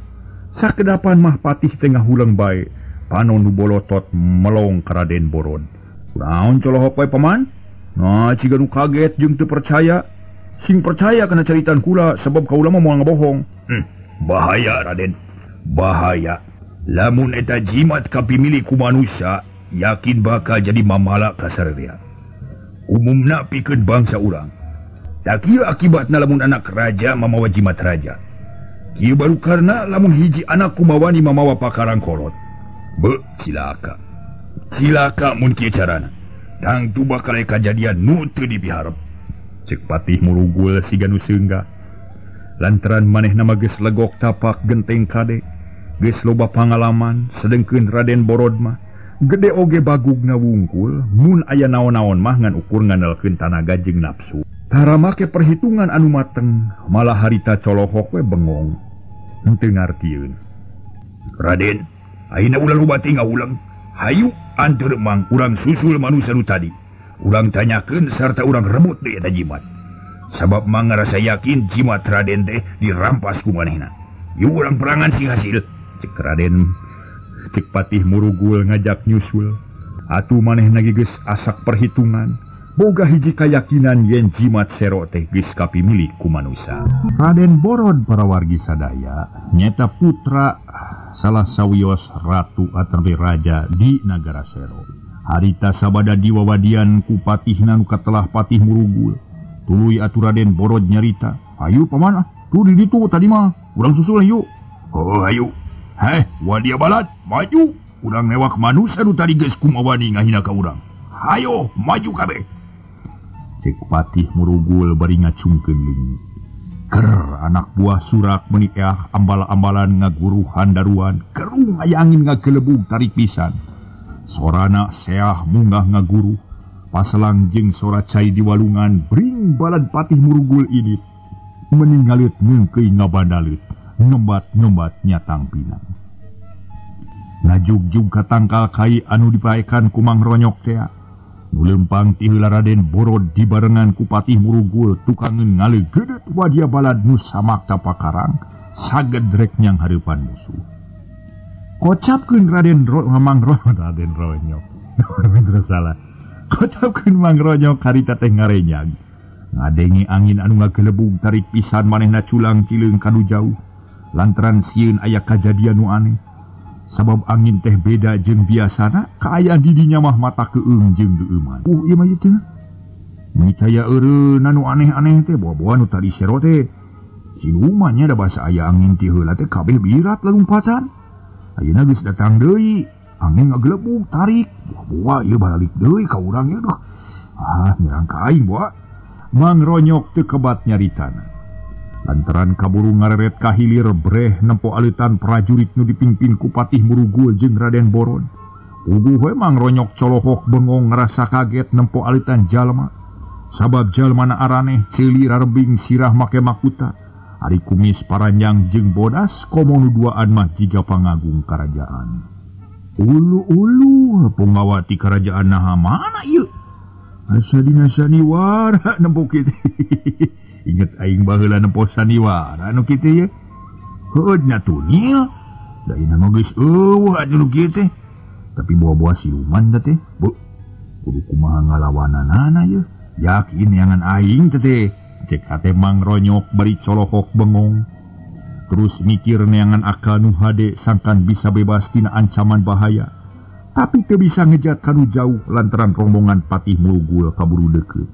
Sakedapan mah Patih teh ngahuleng bae, panon nu bolotot melong ka Raden Borod. Kunaon colohok wae paman? Nah, ciga nu kaget jeung teu percaya. Sing percaya kana caritan kula sebab kaula mah moal ngabohong. Bahaya Raden. Bahaya. Lamun eta jimat kapimilik ku manusa, yakin bakal jadi mamala ka sarerea. Umumna pikeun bangsa urang. Tak kieu akibatna lamun anak raja mamawa jimat raja. Kieu baru karena lamun hiji anak kumawani mamawa pakarang kolot. Be cilaka. Cilaka mun kieu carana. Tangtu bakal aya kajadian nu teu dipiharep. Cek Patih Murugul siga nu seunggah. Lantaran manehna mah geus legok tapak genteng kade. Geus loba pangalaman, sedengkeun Raden Borod mah gede oge bagugna wungkul, mun aya naon-naon mah ngan ukur ngandalkeun tanaga jeung nafsu. Tara make perhitungan anu mateng, malah harita colohok we bengong. Henteu ngartieun. Raden, ayeuna ulah loba teh ngahuleng. Hayu anteur mang urang susul manusia nu tadi. Urang tanyakeun sarta urang rebut deui eta jimat. Sabab mang ngarasa yakin jimat Raden teh dirampas ku manehna. Yuk urang perangan sing hasil. Cek Raden, cek Patih Murugul ngajak nyusul. Atuh manehna ge geus asak perhitungan. Boga hiji kayakinan yen jimat sero teh geus kapimilik ku manusa. Raden Borod para wargi sadaya nyata putra salah sawios ratu atawi raja di nagara Sero. Harita sabada diwawadian ku patihna nu katelah Patih Murugul. Tuluy atuh Raden Borod nyarita, "Hayu paman ah, tuh di ditu tadi mah, urang susul yuk." "Oh hayu." "Heh, wadia balad, maju. Urang newak manusa nu tadi geus kumawani ngahina ka urang. Hayo, maju kabeh." Cek Patih Murugul bari ngacungkeun leungit. Ker anak buah surak menikah ambal-ambalan ngaguruhan daruan, kerung aya angin ngagelebug tarik pisan. Sorana seah munggah ngaguruh, paselang jeung sora cai di walungan bring balad Patih Murugul ini meninggalit ngeukeui ngabandalit, ngembat-ngembat nyatang pinang. Ngajugjug ka tangkal kai anu dipaekan ku Mang Ronyok tea. Nu leumpang ti heula Raden Borod dibarengan ku Patih Murugul tukangeun ngalegeudeut wadia balad nu samakta pakarang saged rek nyang hareupan musuh. Kocapkeun Raden Mang Raden Ronyok. Terus salah. Kocapkeun Mang Ronyok harita teh ngarenyag. Ngadenge angin anu ngagelebug tarik pisan manehna culang cileung kanu jauh. Lantaran sieun aya kajadian nu aneh. Sabab angin teh beda jeung biasana, kaayaan di dinya mah mata keung jeung geueuman. Ieu mah ieu teh. Mitaya eureun anu aneh-aneh teh boa-boa nu tadi sero teh. Siluman nya da basa aya angin ti heula teh kabeh birat lalumpatan. Ayeuna geus datang deui, angin ngagelebug tarik. Boa-boa ieu baralik deui ka urang ieu duh. Ah, nyerang ka aing boa. Mang Ronyok teu kebat nyaritana. Lantaran kaburu ngareret ka hilir breh nempo aleutan prajurit nu dipimpin ku Patih Murugul jeung Raden Borod. Puguh we Mang Ronyok colohok bengong ngarasa kaget nempo aleutan jalma. Sabab jalmana araneh ceuli rarebing sirah make makuta. Ari kumis paranjang jeung bodas komo nu duaan mah jiga pangagung karajaan. Ulu-ulu punggawa ti karajaan naha mana ieu? Asa dina saniwara nempo kitu. Inget aing baheula nempo saniwara nu kitu ye. Heueuh nya tunil. Da ina mah geus eueuh atuh nu kieu teh. Tapi boa-boa siluman teh. Bu, kudu kumaha ngalawananana ye. Yakin neangan aing teh. Cek hate Mang Ronyok bari colohok bengong. Terus mikir neangan akal nu hade sangkan bisa bebas tina ancaman bahaya. Tapi teu bisa ngejat kanu jauh lantaran rombongan Patih Murugul kaburu deukeut.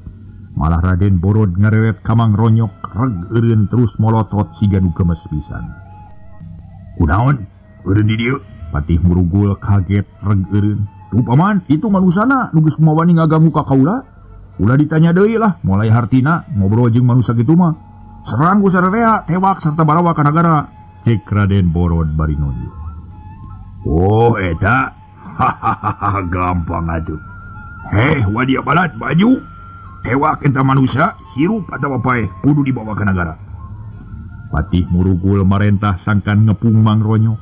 Malah Raden Borod ngareret ka Mang Ronyok reg eureun terus molotot siga nu gemes pisan. "Kunaon? Eureun di dieu?" Patih Murugul kaget reg eureun. "Tuh paman, itu manusana nu geus mawani ngaganggu ka kaula. Ulah ditanya deui lah, mulai hartina ngobrol jeung manusa kitu mah. Serang ku sararea, tewak sarta barawa ka nagara." Cek Raden Borod bari nunjuk. "Oh eta, hahaha gampang atuh. Heh, wadia balad baju. Tewak eta manusia, hirup atawa paeh kudu dibawa ke nagara." Patih Murugul marentah sangkan ngepung Mang Ronyok.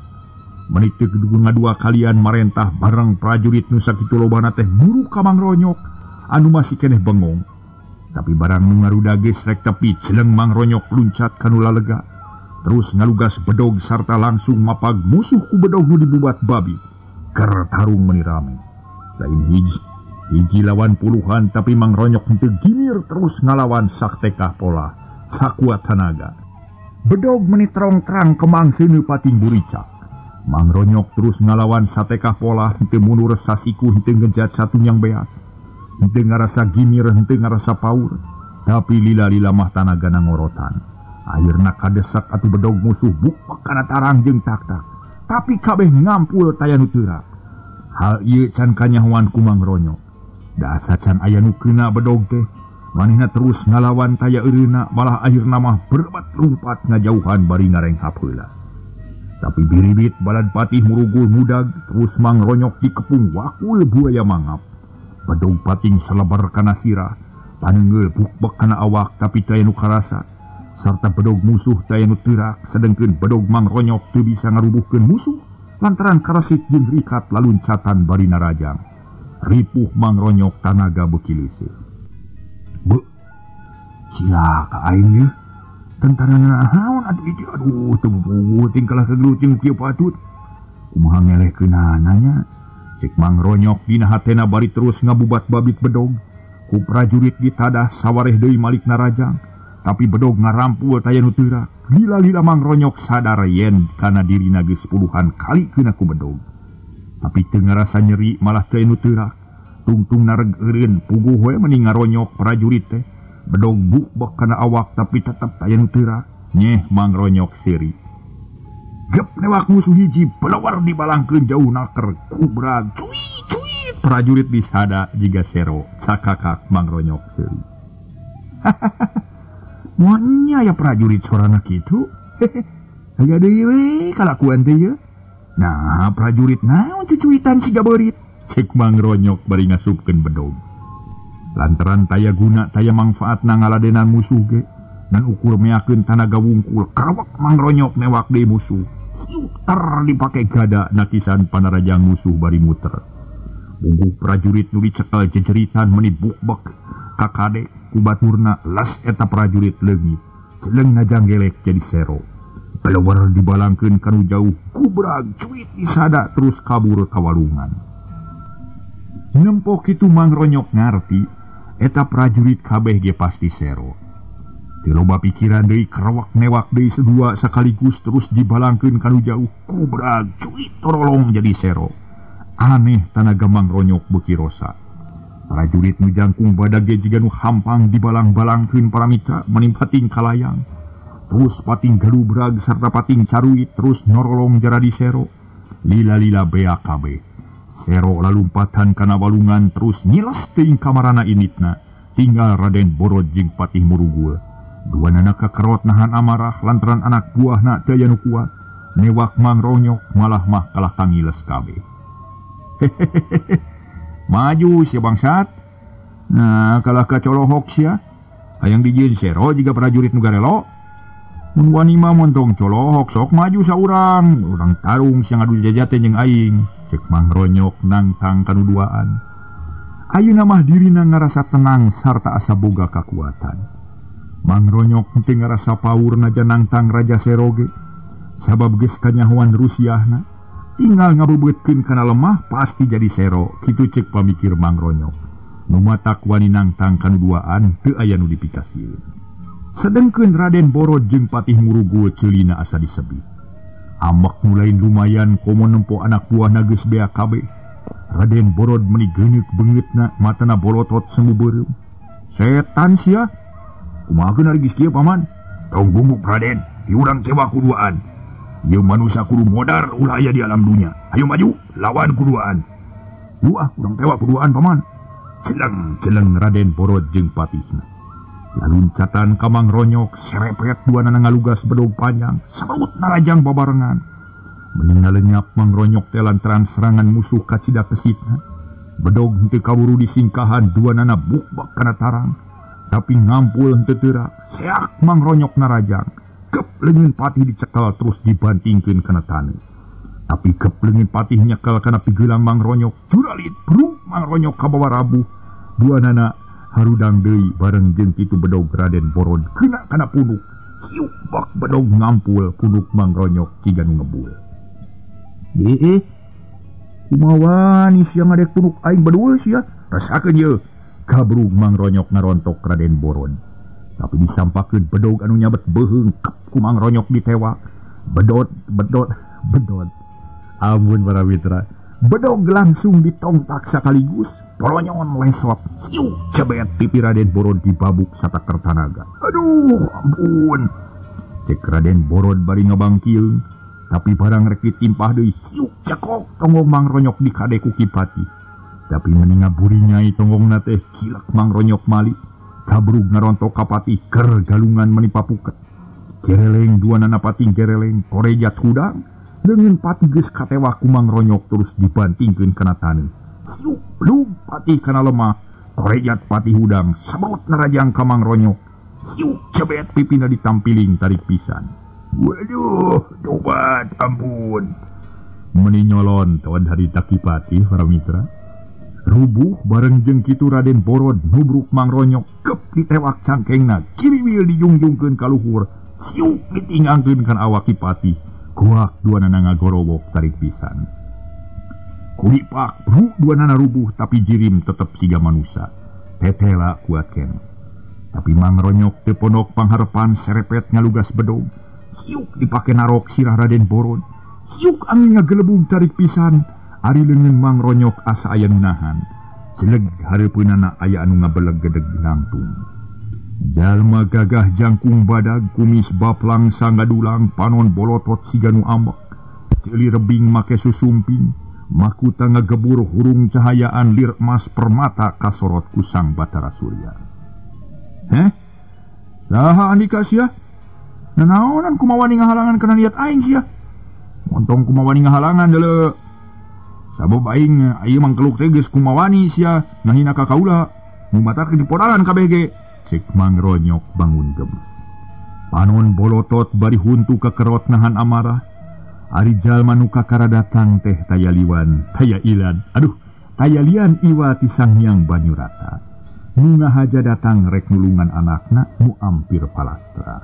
Menik teu ngadua kalian marentah bareng prajurit nu sakitu lobana teh muruk ka Mang Ronyok anu masih keneh bengong. Tapi barang nu ngaruda geus rek tepi jeleng Mang Ronyok luncat kanu lalega. Terus ngalugas bedog sarta langsung mapag musuh ku bedog nu dibubat babi. Ker tarung meuni rame. Lain hiji lawan puluhan tapi Mang Ronyok henteu gimir terus ngalawan saktekah pola sakuat tanaga. Bedog meni terong-terang kemang seuneu pating buricak. Mang Ronyok terus ngalawan satekah pola henteu mundur sasiku henteu ngejat satunyang beak. Henteu ngarasa gimir henteu ngarasa paur. Tapi lila-lila mah tanagana ngorotan. Akhirna kadesak atuh bedog musuh bukbek kana tarang jeung tak-tak. Tapi kabeh ngampul taya nu teurak. Hal ieu can kanyahoan ku Mang Ronyok. Da asa can aya nu keuna bedog teh. Manehna terus ngalawan taya eureuna, malah akhirna mah berbat lumpat ngajauhan bari ngarenghap heula. Tapi biribit balad patih murugul mudag, terus Mang Ronyok dikepung wakul buaya mangap. Bedog pating selebar kana sirah, panengeul bukbek kana awak tapi taya nu karasa. Sarta bedog musuh taya nu teurak, sedengkeun bedog Mang Ronyok teu bisa ngarubuhkeun musuh lantaran karasit jeung rikat laluncatan bari narajang. Ripuh Mang Ronyok tanaga beuki leuseuh. Be, cilaka aing ye. Tentara naon atuh itu, aduh teu puguh tingkalah kageluting kieu patut. Kumaha ngelehkeunana nya? Cek Mang Ronyok dina hatena bari terus ngabubat babit bedog. Ku prajurit ditadah sawareh deui malik narajang. Tapi bedog ngarampul taya nu teurak. Lila-lila Mang Ronyok sadar yen kana dirina geus puluhan kali keuna ku bedog. Tapi teu ngarasa nyeri malah teu nu teurak. Tungtung nareg eureun puguh we meni ngaronyok prajurit teh. Bedog bukbek kana awak tapi tetep taya nu teurak. Nyeh Mang Ronyok seuri. Gep newak musuh hiji belawar dibalangkeun jauh naker kubrag cuy cuy prajurit disada jiga sero cakakak Mang Ronyok seuri. Moanya ya prajurit sorana kitu. Aya deui we kalakuan teh ye. Nah prajurit naon cucuitan siga beurit. Cek Mang Ronyok bari ngasupkeun bedog. Lantaran taya guna taya mangfaatna ngaladenan musuh ge dan ukur meakeun tanaga wungkul karawak Mang Ronyok newak deui musuh. Siuter dipake gada nakisan panarajang musuh bari muter. Bungkuk prajurit nu dicekel jejeritan meni bukbek kakade ku baturna las eta prajurit leungit. Celeng najanggelek jadi sero. Pelewar dibalangkeun kanu jauh kubrag cuit disada terus kabur ka walungan. Nempo kitu Mang Ronyok ngarti eta prajurit kabeh ge pasti sero. Teu loba pikiran deui kerawak newak deui sedua sekaligus terus dibalangkeun kanu jauh kubrag cuit torolong jadi sero. Aneh tanaga Mang Ronyok beuki rosa. Prajurit nu jangkung badag ge jiga nu hampang dibalang-balangkeun paramita meni pating kalayang. Terus pating galubrag sarta pating caruit terus norolong jaradi sero. Lila-lila bea kabeh. Sero lalumpatan kana walungan terus nyiles teuing kamarana initna. Tinggal Raden Borod jeung Patih Murugul. Duanana kakerot nahan amarah lantaran anak buahna teu aya nu kuat. Newak Mang Ronyok malah mah kalah kangiles kabeh. Hehehe. Maju sia bangsat. Nah, kalah kacolohok sia. Hayang dijieun sero jiga prajurit nu garelo. Mun wani mah montong colohok sok maju saurang. Urang tarung sia ngadu jajate jeung aing. Cek Mang Ronyok nangtang kanu duaan. Ayeuna mah dirina ngarasa tenang sarta asa boga kakuatan. Mang Ronyok teu ngarasa paur najan nangtang Raja Sero ge. Sabab geus kanyahoan rusiahna, tinggal ngabebeutkeun kana lemah pasti jadi sero. Kitu cek pamikir Mang Ronyok. Nu matak wani nangtang kanu duaan teu aya nu dipikasieun. Sedengkeun Raden Borod jeung Patih Murugul ceulina asa disebit. Amak mulain lumayan komo nempo anak buahna geus bea kabeh. Raden Borod meni geuneuk beungeutna, matana bolotot semu beureum. Setan sia. Kumaha ari geus kieu paman? Tong gumbuk Raden, diurang cewa kuduaan. Ieu manusia kudu modar ulah aya di alam dunya. Ayo maju, lawan kuduaan. Wah, urang tewa kuduaan paman. Celeng-celeng Raden Borod jeung patihna. Laluncatan ka Mang Ronyok, serepet duanana ngalugas bedog panjang, serut narajang babarengan. Meni ngalenyap Mang Ronyok teh lantaran serangan musuh kacida pesitna. Bedog henteu kaburu disingkahan duanana bukbek kana tarang. Tapi ngampul henteu teurak, seak Mang Ronyok narajang. Kep leungeun patih dicekel terus dibantingkeun kana taneuh. Tapi kep leungeun patih nyekel kana pigelang Mang Ronyok, juralit bruk Mang Ronyok kabawa rabuh. Duanana harudang deui bareng jeung kitu bedog Raden Borod kena kana punuk. Siuk bak bedog ngampul punuk Mang Ronyok jiga nu ngebul. Kumaha wani sia ngadek punuk aing bedul sia? Rasakeun ye. Kabrug Mang Ronyok ngarontok Raden Borod. Tapi disampakeun bedog anu nyabet beuheung kep ku Mang Ronyok ditewak. Bedot bedot bedot. Ampun para mitra, Bedog langsung ditongtak sekaligus, poronyon lesot, siuk cebet pipi Raden Borod dibabuk sataker tanaga. Aduh, ampun. Cek Raden Borod bari ngabangkil, tapi barang rek ditimpah deui siuk cekok tonggong Mang Ronyok dikade ku Ki Patih. Tapi meni ngaburinyai tonggongna teh kilak Mang Ronyok mali, kabrug ngarontok ka Patih ker galungan meni papuket. Gereleng dua nana patih gereleng korejat hudang. Dengan Patih geus katewak ku Mang Ronyok terus dibantingkeun kana taneuh. Siuk blug Patih kana lemah, korejat Patih hudang sabaut narajang ka Mang Ronyok. Siuk cebet pipina ditampiling tarik pisan. Waduh, tobat ampun. Meni nyolon tawan harita Ki Patih para mitra. Rubuh bareng jeung kitu Raden Borod nubruk Mang Ronyok kep ditewak cangkengna, kiriwil dijungjungkeun ka luhur. Siuk ditinggangkeun kana awak Ki Patih. Kuak dua nana ngagorowok tarik pisan. Kulipak bru dua nana rubuh tapi jirim tetep siga manusa. Tetela kuat kene. Tapi Mang Ronyok teu pondok pangharepan serepet ngalugas bedog. Siuk dipake narok sirah Raden Borod. Siuk angin ngagelebug tarik pisan. Ari leungeun Mang Ronyok asa aya nu nahan. Jeleg hareupeunana aya anu ngabeleg gedeg nangtung. Jalma gagah jangkung badag kumis baplang sanggadulang panon bolotot siga nu ambek. Ceuli rebing make susumping, makuta ngagebur hurung cahayaan lir emas permata kasorot ku Sang Batara Surya. Heh? Saha andika sia? Nanaonan kumawani ngahalangan kana niat aing sia? Montong kumawani ngahalangan deuleu. Sabab aing ieu mangkeluk teh geus kumawani sia ngahina ka kaula. Nu matak dipodalan kabeh ge. Cek Mang Ronyok bangun gemes. Panon bolotot bari huntu kekerot nahan amarah. Ari jalma nu kakara datang teh taya liwan, taya ilan. Aduh, taya lian iwa ti Sang Hyang Banyurata. Nu ngahaja datang rek nulungan anakna nu ampir palastra.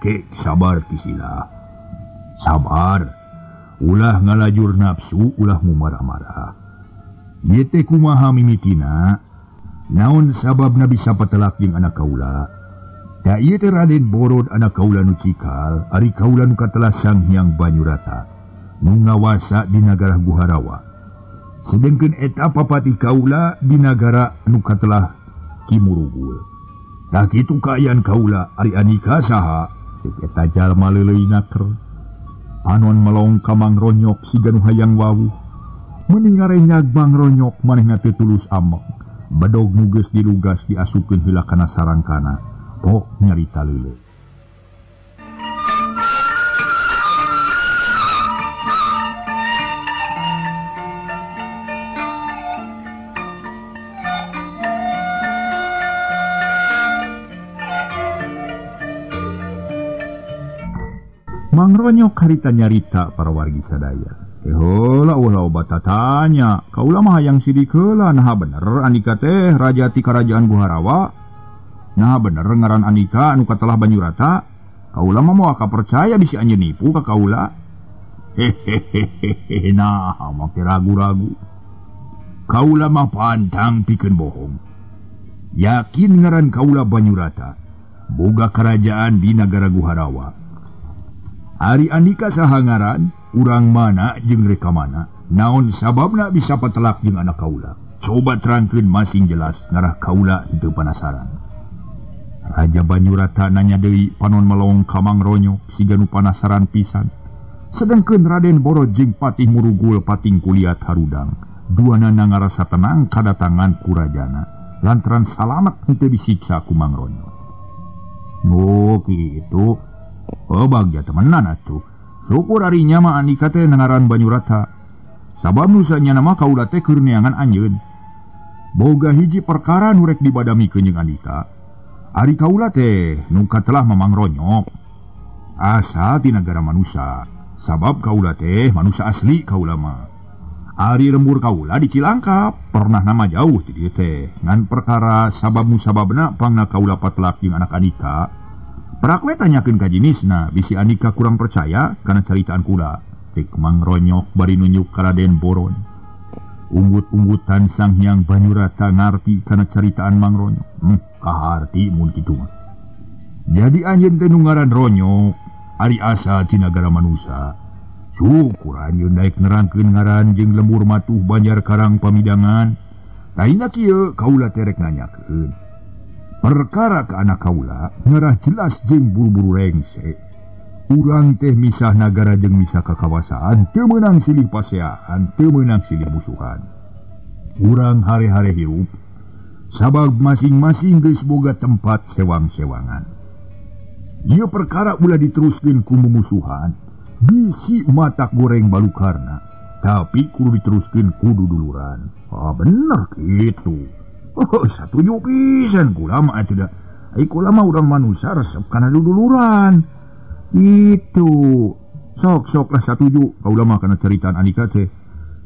Kek, sabar Kisila. Sabar. Ulah ngalajur nafsu, ulah mumarah-marah. Ieu teh kumaha mimitina? Naon sababna bisa patelak jeung anak kaula? Da ieu teh Raden Borod anak kaula nu cikal, ari kaula nu katelah Sang Hyang Banyurata, nu ngawasa di nagara Guharawa. Sedengkeun eta papatih kaula di nagara nu katelah Ki Murugul. Tah kitu kaayaan kaula, ari andika saha? Ceuk eta jalma leuleuy naker. Panon melong ka Mang Ronyok siga nu hayang wawuh. Meni ngarenyag Mang Ronyok manehna teu tulus ameng. Bedog nu geus dilugas diasupkeun heula kana sarangkana. Pok nyarita leuleuh. Mang Ronyok harita nyarita para wargi sadaya. Heula ulah obat tatanya, kaula mah hayang sidik heula naha bener andika teh raja ti karajaan Guharawa. Naha bener ngaran andika anu katelah Banyurata. Kaula mah moal kapercaya bisi anjeun nipu ka kaula. Hehehehe, nah make ragu-ragu. Kaula mah pantang pikeun bohong. Yakin ngaran kaula Banyurata, boga kerajaan di nagara Guharawa. Ari andika saha ngaran? Urang mana jeung reka mana? Naon sababna bisa patelak jeung anak kaula? Coba terangkeun masing jelas ngarah kaula henteu panasaran. Raja Banyurata nanya deui panon melong ka Mang Ronyok siga nu panasaran pisan. Sedengkeun Raden Borod jeung Patih Murugul pating kuliat harudang. Duanana ngarasa tenang kadatangan ku rajana lantaran salamet henteu disiksa ku Mang Ronyok. Oh kitu. Oh bagja temenan atuh. Syukur ari nya mah andika teh ngaran Banyurata. Sabab nu sanyana mah kaula teh keur neangan anjeun. Boga hiji perkara nu rek dibadamikeun jeung andika. Ari kaula teh nu katelah Mamang Ronyok. Asal ti nagara manusa. Sabab kaula teh manusa asli kaula mah. Ari lembur kaula di Cilangkap, pernah nama jauh ti dieu teh. Ngan perkara sabab musababna pangna kaula patelak jeung anak andika. Perak we tanyakeun ka jinisna, bisi andika kurang percaya kana caritaan kula. Cek Mang Ronyok bari nunjuk ka Raden Borod. Unggut-unggutan Sang Hyang Banyurata ngarti kana caritaan Mang Ronyok. Kaharti mun kitu mah. Jadi anjeun teh nu ngaran Ronyok, ari asal ti nagara manusa. Syukur anjeun daek nerangkeun ngaran jeung lembur matuh Banjar Karang Pamidangan. Taina kieu kaula terek nanyakeun. Perkara ka anak kaula ngarah jelas jeung buru-buru rengse. Urang teh misah nagara jeung misah kakawasaan, teu meunang silih paseaan, teu meunang silih musuhan. Urang hare-hare hirup sabab masing-masing geus boga tempat sewang-sewangan. Ieu perkara ulah diteruskeun ku mumusuhan. Bisi matak goreng balukarna, tapi kudu diteruskeun kudu duluran. Ah bener kitu. Oh satuju pisan kula mah atuh da. Ai kula mah urang manusia resep kana duduluran. Itu. Sok-sok lah satuju kaula mah kana caritaan Andika teh.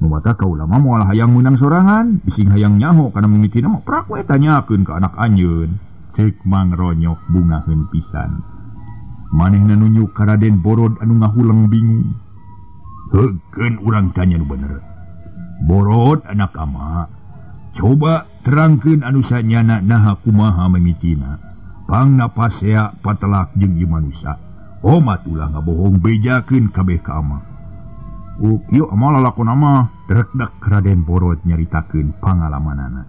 Nu mata kaula mah moal hayang meunang sorangan, bising hayang nyaho kana mimitina mah prak we tanyakeun ka anak anjeun. Ceuk Mang Ronyok bungaheun pisan. Manehna nunjuk ka Raden Borod anu ngahuleng bingung. Heukeun urang tanya nu bener. Borod anak ama, coba terangkeun anu sanyana naha kumaha mimitina. Pangna pasea patelak jeung ieu manusa. Omat ulah ngabohong bejakeun kabeh ka ama. Kieu ama lalakon ama, drekdak Raden Borod nyaritakeun pangalamanana.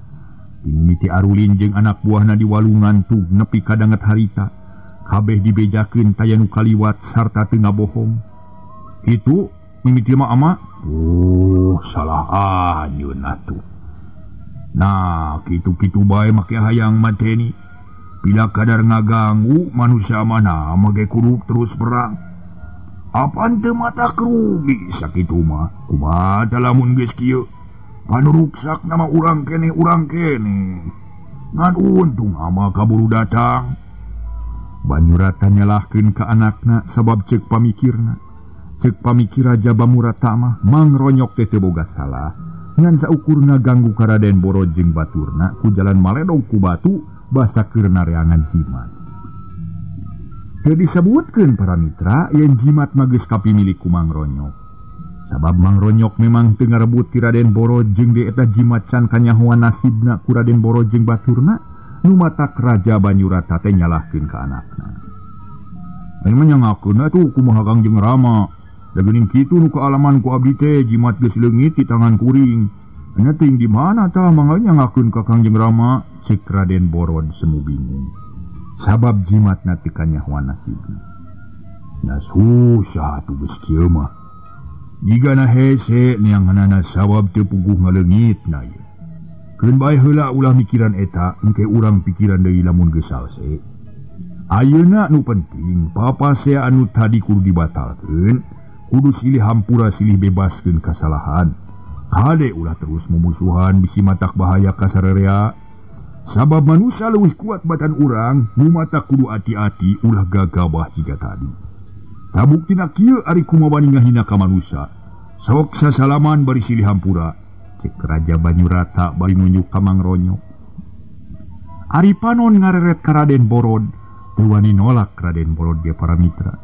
Mimiti arulin jeung anak buahna di walungan tug nepi ka danget harita. Kabeh dibejakeun taya nu kaliwat sarta teu ngabohong. Kitu mimiti mah ama. Oh, salah anjeun atuh. Nah, kitu-kitu bae make hayang mateni. Bila kadar ngaganggu manusia mana make kudu terus perang. Apan teu mata kerugi sakitu mah. Kumaha lamun geus kieu? Panuruksak nama urang keneh urang keneh. Ngan untung ama kaburu datang. Banyurata nyalahkeun ka anakna sabab ceuk pamikirna. Ceuk pamikir Raja Bamurata mah Mang Ronyok teh teu boga salah. Ngan saukur ngaganggu ka Raden Borod jeung baturna ku jalan maledog ku batu basa keur nareangan jimat. Teu disebutkeun para mitra yen jimat mah geus kapimilik ku Mang Ronyok. Sabab Mang Ronyok memang teu ngarebut ti Raden Borod jeung di eta jimat can kanyahoan nasibna ku Raden Borod jeung baturna. Nu matak Raja Banyurata teh nyalahkeun ka anakna. Lain mah nyangakeun atuh kumaha Kangjeng Rama. Da geuning kitu nu kaalaman ku abdi teh jimat geus leungit di tangan kuring. Nya teuing di mana tah mangga nyangakeun ka Kangjeng Rama, ceuk Raden Borod semu bingung. Sabab jimatna teu kanyahoan nasibna. Nya susah atuh geus kieu mah. Jigana hese neanganana sabab teu puguh ngaleungitna ieu. Keun bae heula ulah mikiran eta, engke urang pikiran deui lamun geus salse. Ayeuna nu penting papasea anu tadi kudu dibatalkeun, kudu silih hampura silih bebaskeun kasalahan. Hade ulah terus mumusuhan bisi matak bahaya ka sarerea. Sabab manusia leuwih kuat batan urang, nu matak kudu ati-ati ulah gagabah jiga tadi. Tabuktina kieu ari kumaha wani ngahina ka manusia. Sok sasalaman bari silih hampura. Cek Raja Banyurata bari nunjuk ka Mang Ronyok. Ari panon ngareret ka Raden Borod, teu wani nolak Raden Borod ge para mitra.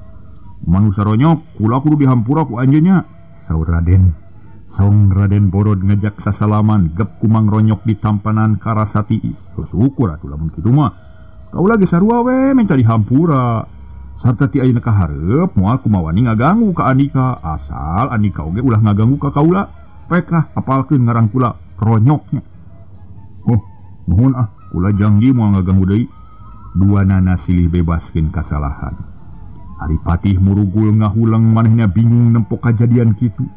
Manusa Ronyok, kula kudu dihampura ku anjeunnya, saur Raden. Saung Raden Borod ngajak sasalaman gep ku Mang Ronyok di tampanan karasa tiis. Syukur atuh lamun kitu mah. Kaula ge sarua we minta dihampura. Sarta ti ayeuna ka hareup moal kumawani ngaganggu ka Andika, asal Andika oge ulah ngaganggu ka kaula. Pek lah apalkeun ngaran kula Ronyoknya. Oh, nuhun ah, kula janji moal ngaganggu deui. Dua nana silih bebaskeun kasalahan. Ari Patih murugul ngahuleng manehna bingung nempok kajadian kitu.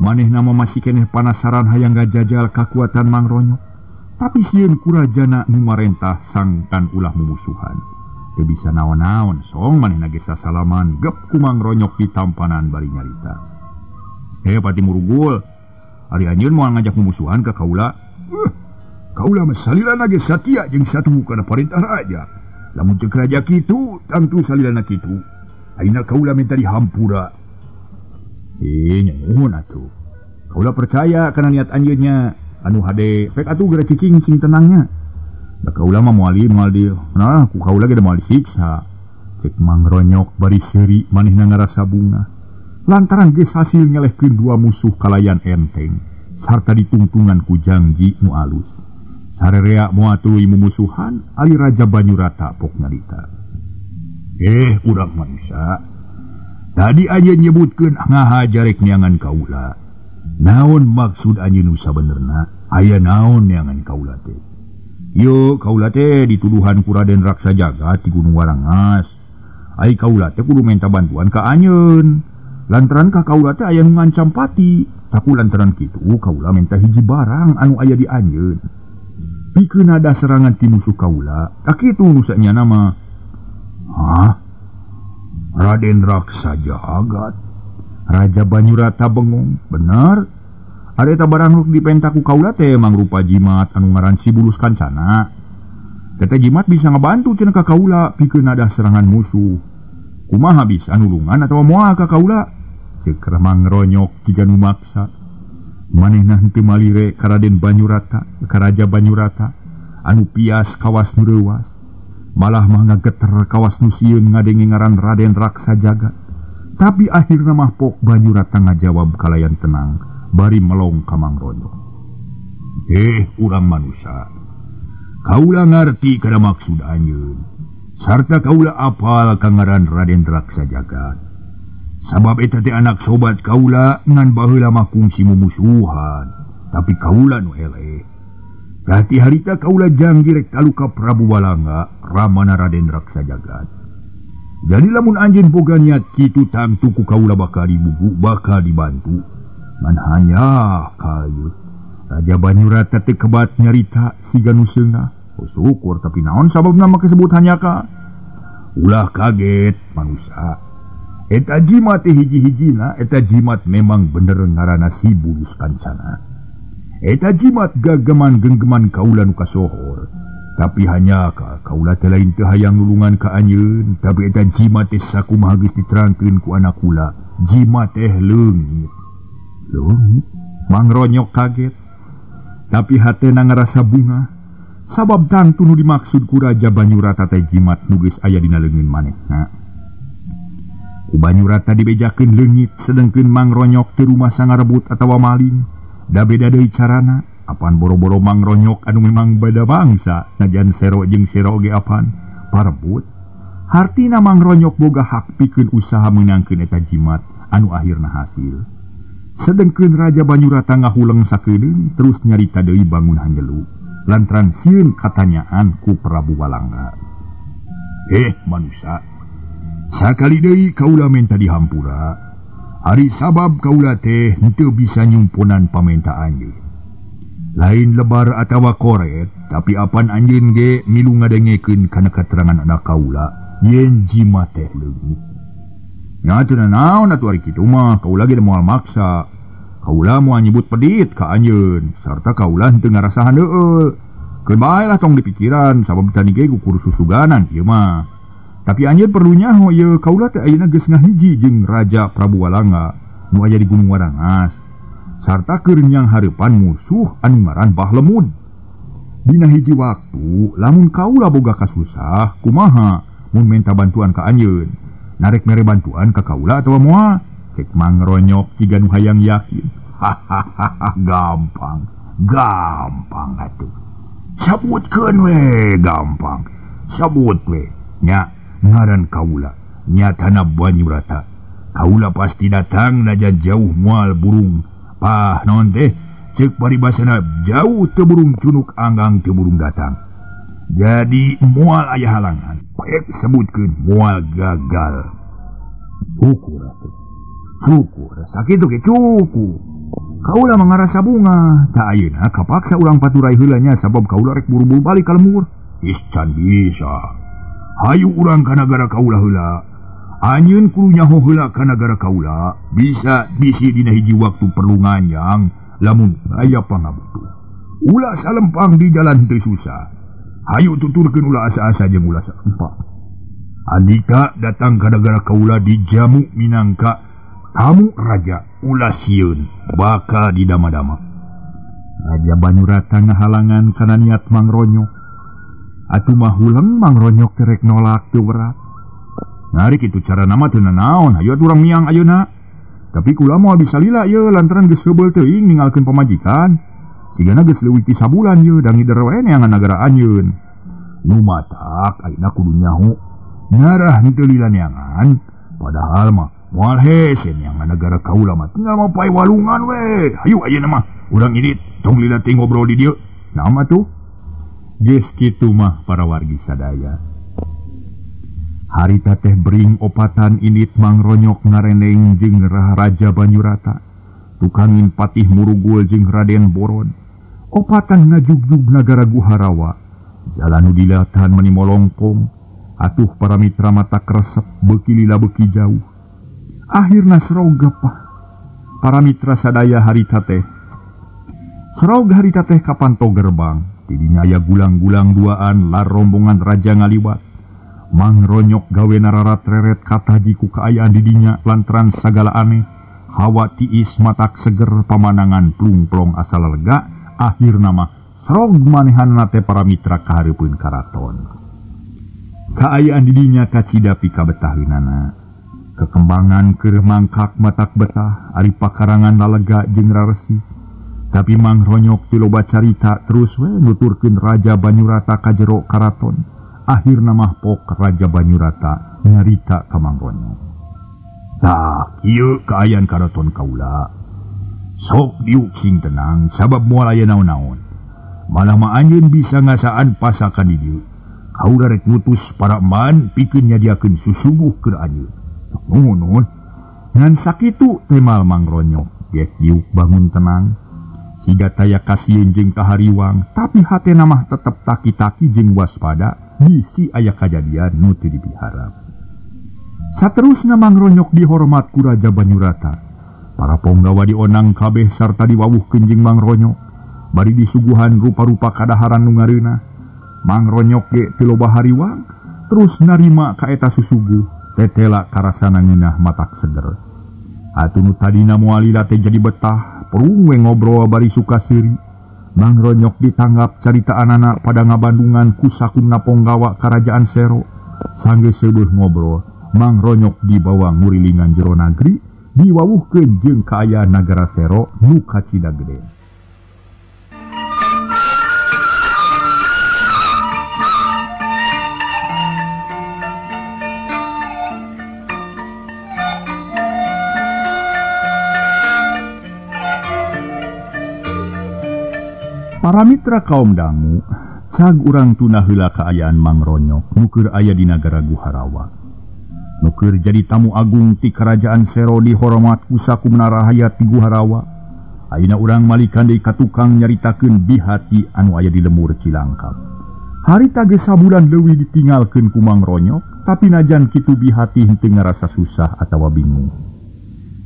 Manehna mah masih keneh panasaran hayang ngajajal kakuatan Mang Ronyok. Tapi sieun ku rajana nu marentah sangkan ulah mumusuhan. Teu bisa naon-naon song manehna ge sasalaman gep ku Mang Ronyok di tampanan bari nyarita. Patih murugul, ari anjeun moal ngajak mumusuhan ka kaula. Kaula mah salilana ge satia jeung satuhu kana parentah raja. Lamun ceuk raja kitu, tangtu salilana kitu. Ayeuna kaula minta dihampura. Nya nuhun atuh. Kaula percaya kana niat anjeunnya. Anu hade pek atuh geura cicing sing tenangnya. Da kaula mah moal di. Nah, ku kaula ge moal disiksa. Cek Mang Ronyok bari seuri manehna ngarasa bunga. Lantaran geus hasil ngelehkeun dua musuh kalayan enteng sarta ditungtungan ku janji nu alus. Sarerea moal tuluy mumusuhan ari Raja Banyurata pok nyarita. Urang manusia. Tadi anjeun nyebutkeun ngahajarek neangan kaula. Naon maksud anjeun nu sabenerna? Aya naon neangan kaula teh? Yo kaula teh dituduhan ku Raden Raksa Jagat di Gunung Warangas. Ai kaula teh kudu minta bantuan ka anjeun. Lantaran ka kaula teh aya nu ngancam pati. Taku lantaran kitu kaula minta hiji barang anu aya di anjeun. Pikeun ada serangan ti musuh kaula. Tak kitu nu sanyana mah. Hah? Raden Raksa Jagat. Raja Banyurata bengong. Bener. Ari eta barang nu dipenta ku kaula teh mangrupa jimat anu ngaran Si Bulus Kancana. Eta jimat bisa ngabantu cenah ka kaula pikeun ada serangan musuh. Kumaha bisa nulungan atawa moal ka kaula? Ceuk Mangronyok jiga nu maksa. Manehna henteu malire ka Raden Banyurata, ka Raja Banyurata anu pias kawas nu reuwas. Malah mah ngageter kawas nu sieun ngadenge ngaran Raden Raksa Jagat. Tapi akhirna mah Pok Banyurata ngajawab kalayan tenang bari melong ka Mangronyok. Urang manusia. Kaula ngarti kana maksud anjeun. Sarta kaula apal ka ngaran Raden Raksa Jagat. Sabab eta teh anak sobat kaula ngan baheula mah kungsi mumusuhan, tapi kaula nu eleh. Berarti harita kaula janji rek talu ka Prabu Walangga, ramana Raden Raksa Jagat. Jadi lamun anjeun boga niat kitu tangtu ku kaula bakal dibugu, bakal dibantu. Ngan hanya kayut. Raja Banyurata teh kebat nyarita siga nu seungah. Oh, syukur tapi naon sababna make sebut hanyaka. Ulah kaget manusia. Eta jimat teh hiji-hijina, eta jimat memang bener ngaranna Si Bulus Kancana. Eta jimat gagaman genggeman kaula nu kasohor. Tapi hanya ka kaula teh lain teu hayang nulungan ka anjeun, tapi eta jimat teh sakumaha geus diterangkeun ku anak kula. Jimat teh leungit. Leungit? Mangronyok kaget. Tapi hatena ngarasa bunga. Sabab tangtu nu dimaksud ku Raja Banyurata teh jimat nu geus aya dina leungeun manehna. Ku Banyurata dibejakeun leungit sedengkeun Mangronyok teu rumasa ngarebut atawa maling. Da beda deui carana, apan boro-boro Mangronyok anu memang beda bangsa, najan sero jeung sero ge apan parebut. Hartina Mangronyok boga hak pikeun usaha meunangkeun eta jimat anu akhirna hasil. Sedengkeun Raja Banyurata ngahuleng sakeudeung terus nyarita deui bangun hanjelu lantaran sieun katanyaan ku Prabu Walangga. Manusia, sakali deui kaula menta dihampura. Ari sabab kaula teh henteu bisa nyumponan pamenta anjeun. Lain lebar atawa koret, tapi apan anjeun ge milu ngadengekeun kana katerangan anak kaula yen jimat teh leungit. Nya teu naon atuh ari kitu mah kaula ge moal maksa. Kaula moal nyebut pedit ka anjeun sarta kaula henteu ngarasa handeueul. Keun bae lah tong dipikiran sabab tani ge gukur susuganan ieu mah. Tapi anjeun perlu nyaho ieu kaula teh ayeuna geus ngahiji jeung Raja Prabu Walangga nu aya di Gunung Warangas sarta keur nyang hareupan musuh anu ngaran Bahlemun. Dina hiji waktu lamun kaula boga kasusah kumaha mun menta bantuan ka anjeun, narek mere bantuan ka kaula atawa moal? Cek Mangronyok jiga nu hayang yakin. Hahaha, gampang, gampang atuh. Sebutkeun we gampang. Sebut we nya ngaran kaula nyatana Banyurata. Kaula pasti datang najan jauh mual burung pah naon teh ceuk paribasana jauh teu burung cunuk anggang teu burung datang. Jadi mual aya halangan. Paek sebutkeun mual gagal. Syukur atuh. Syukur sakitu ge cukup. Kaula mangarasa bunga. Tak ayeuna kapaksa urang paturai heula nya sabab kaula rek buru-buru balik ka lembur. Ih can bisa. Hayu urang ka nagara kaula heula. Anjeun kudu nyaho heula ka nagara kaula, bisa bisi dina hiji waktu perlu nganjang lamun aya pangabutuh. Ulah salempang di jalan teu susah. Hayu tuturkeun ulah asa-asa jeung ulah salempang. Andika datang ka nagara kaula dijamu minangka tamu raja, ulah sieun bakal didama-dama. Raja Banyurata ngahalangan kana niat Mangronyok. Atuh mah huleng Mangronyok teh rek nolak teu berat. Narik itu cara nama teu nanaon, hayu atuh urang miang ayeuna. Tapi kula moal bisa lila ye lantaran geus heubeul teuing ninggalkeun pamajikan. Sigana geus leuwih ti sabulan ye da ngider we neangan nagara anjeun. Nu matak ayeuna kudu nyaho ngarah henteu lila neangan, padahal mah Moal hese yang negara kaula mah tinggal mau pae walungan we. Hayu ayeuna mah urang indit tong lila teh ngobrol di dieu. Nama tuh? Geus kitu mah para wargi sadaya. Harita teh bering opatan indit Mangronyok ngarendeng jeung Raja Banyurata. Tukangin Patih Murugul jeung Raden Borod. Opatan ngajugjug nagara Guharawa. Jalan nu dilatan meni molongkong. Atuh para mitra mata kresep beuki lila beuki jauh. Akhirna serog gepah. Para mitra sadaya harita teh. Serog harita teh kapanto gerbang. Tidinya aya gulang-gulang duaan lar rombongan raja ngaliwat. Mangronyok gawe nararat reret kataji ku kaayaan didinya lantaran sagala aneh. Hawa tiis matak seger pamanangan plung-plong asal lega. Akhirna mah serog manehanna teh para mitra kahareupeun karaton. Kaayaan didinya kacida pikabetaheunana. Kekembangan keur mangkak matak betah ari pakarangan lalega jeung raresi. Tapi Mangronyok ti loba carita terus we nuturkeun Raja Banyurata ka jero karaton. Akhirna mah pok Raja Banyurata nyarita ka Mangronyok. Tah kieu kaayaan karaton kaula. Sok diuk sing tenang sabab moal aya naon-naon. Malah mah anjeun bisa ngasaan pasakan di dieu. Kaula rek ngutus para eman pikeun nyadiakeun susuguh keur anjeun. Nuhun. Ngan sakitu temal Mangronyok gek diuk bangun tenang. Siga taya kasieun jeung kahariwang, tapi hatena mah tetep taki-taki jeung waspada bisi aya kajadian nu teu dipiharap. Saterusna Mangronyok dihormat ku Raja Banyurata. Para ponggawa dionang kabeh sarta diwawuhkeun jeung Mangronyok. Bari disuguhan rupa-rupa kadaharan nu ngareunah. Mangronyok ge teu loba hariwang, terus narima ka eta susuguh, tetela karasana ngeunah matak seger. Atuh nu tadina moal lila teh jadi betah, perung we ngobrol bari suka seuri. Mangronyok ditanggap caritaanana pada ngabandungan ku sakumna ponggawa karajaan Sero. Sanggeus seueuh ngobrol, Mangronyok dibawa ngurilingan jero nagri, diwawuhkeun jeung kaayaan nagara Sero nu kacida gede. Para mitra kaum dangu, cag urang tuna heula kaayaan Mangronyok nu keur aya di nagara Guharawa. Nu keur jadi tamu agung ti kerajaan Sero dihormat ku sakumna rahayat di Guharawa. Ayeuna urang malikan deui ka tukang nyaritakeun bihati anu aya di lemur Cilangkap. Harita geus sabulan leuwih ditinggalkeun ku Mangronyok, tapi najan kitu bihati henteu ngarasa susah atawa bingung.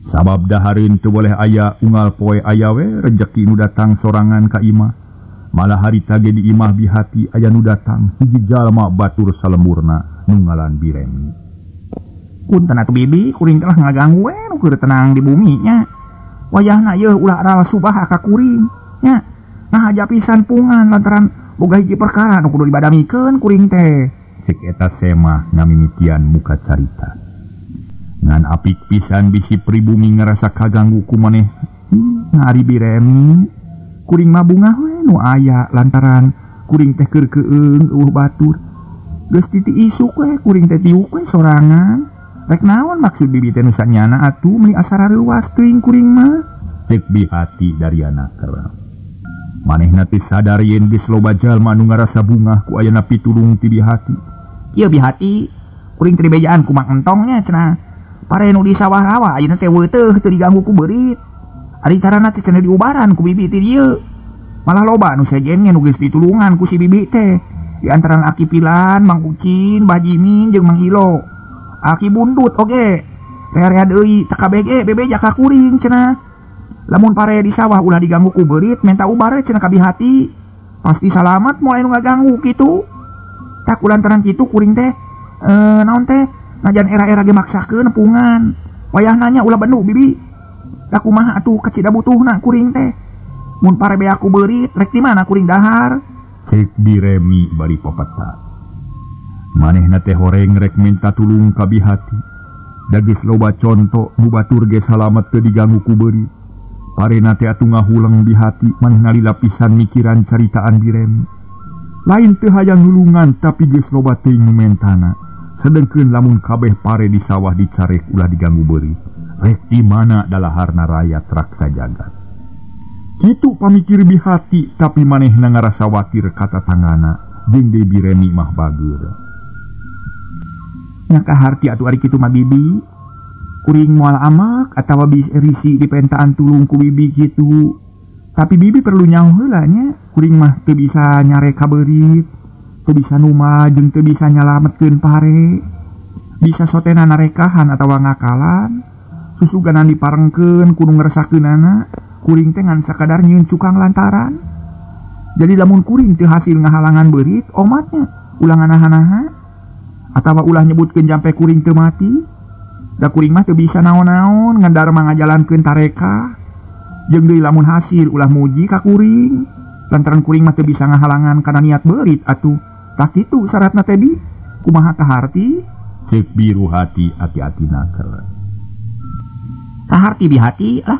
Sabab dahareun teu boleh aya unggal poe aya we rejeki nu datang sorangan ka imah. Malah harita ge di imah bihati aya nu datang hiji jalma batur salemurna nu ngalan Biremi. Punten atuh bibi, kuring telah ngaganggu we nu keur tenang di bumi nya. Wayahna yeuh ulah aral subah ka kuring nya. Nah haja pisan pungan lantaran boga hiji perkara nu kudu dibadamikeun kuring teh. Cek eta semah ngamimitian muka carita. Ngan apik pisan bisi pribumi ngarasa kaganggu ku maneh. Ngari Biremi, kuring mah bungah we nu aya lantaran kuring teh keur keueung eueuh batur. Geus titi isuk we kuring teh tiuk we sorangan. Rek naon maksud bibi teh nu sanyana atuh meuni asa rareuwas teuing kuring mah. Cek bihati dari anak kerang. Manehna teh sadar yen geus loba jalma nu ngarasa bungah ku ayana pitulung ti bihati. Ieu bihati, kuring teh dibejaan ku Mang Entong nya cenah. Pare nu di sawah rawa ayeuna teh weuteuh teu diganggu ku beurit. Ari carana teh cenah diubaran ku bibi ti dieu. Malah loba nu sejennya nu geus ditulungan ku si bibi teh. Di antarana Aki Pilan, Mang Ucin, Bah Jimin jeung Mang Ilo. Aki bundut oge. Rea-rea deui teu KBG bebeja ka kuring cenah. Lamun pare di sawah ulah diganggu ku beurit menta ubar cenah ka bihati. Pasti salamat moal anu ngaganggu kitu. Tak kulantaran kitu kuring teh naon teh najan era-era ge maksakeun nepungan. Wayahna nya ulah bendu bibi. Da kumaha atuh kacida butuhna kuring teh. Mun pare beak ku beurit rek di mana kuring dahar? Cek Biremi bari papata. Manehna teh horeng rek minta tulung ka bihati. Da geus loba conto nu batur ge salamet teu diganggu ku beurit. Parena teh atuh ngahuleng bihati manehna lila pisan mikiran caritaan Biremi. Lain teu hayang nulungan tapi geus loba teuing nu mentana. Sedengkeun lamun kabeh pare di sawah dicarek ulah diganggu beurit. Rek di mana dalaharna rayat raksa jagat. Kitu pamikir Bihati tapi manehna ngarasa watir ka tatanggana jeung deui Biremi mah bageur. Nya kaharti atuh ari kitu mah bibi. Kuring moal amak atawa risi dipentaan tulung ku bibi kitu. Tapi bibi perlu nyaho heula nya, kuring mah teu bisa nyarek ka beurit, teu bisa numa jeung teu bisa nyalametkeun pare. Bisa sotena narekahan atawa ngakalan, susuganan diparengkeun kudu ngresakeunana, kuring teh ngan sakadar nyieun cukang lantaran. Jadi lamun kuring teu hasil ngahalangan beurit, omatnya ulah nganaha-naha atawa ulah nyebutkeun jampe kuring teu mati. Da kuring mah teu bisa naon-naon ngan darma ngajalankeun tareka. Jeung deui lamun hasil ulah muji ka kuring lantaran kuring mah teu bisa ngahalangan kana niat beurit atuh. Tah kitu syaratna teh bi, kumaha kaharti? Ceuk Biru Hati ati-ati naker. Kaharti Bihati lah,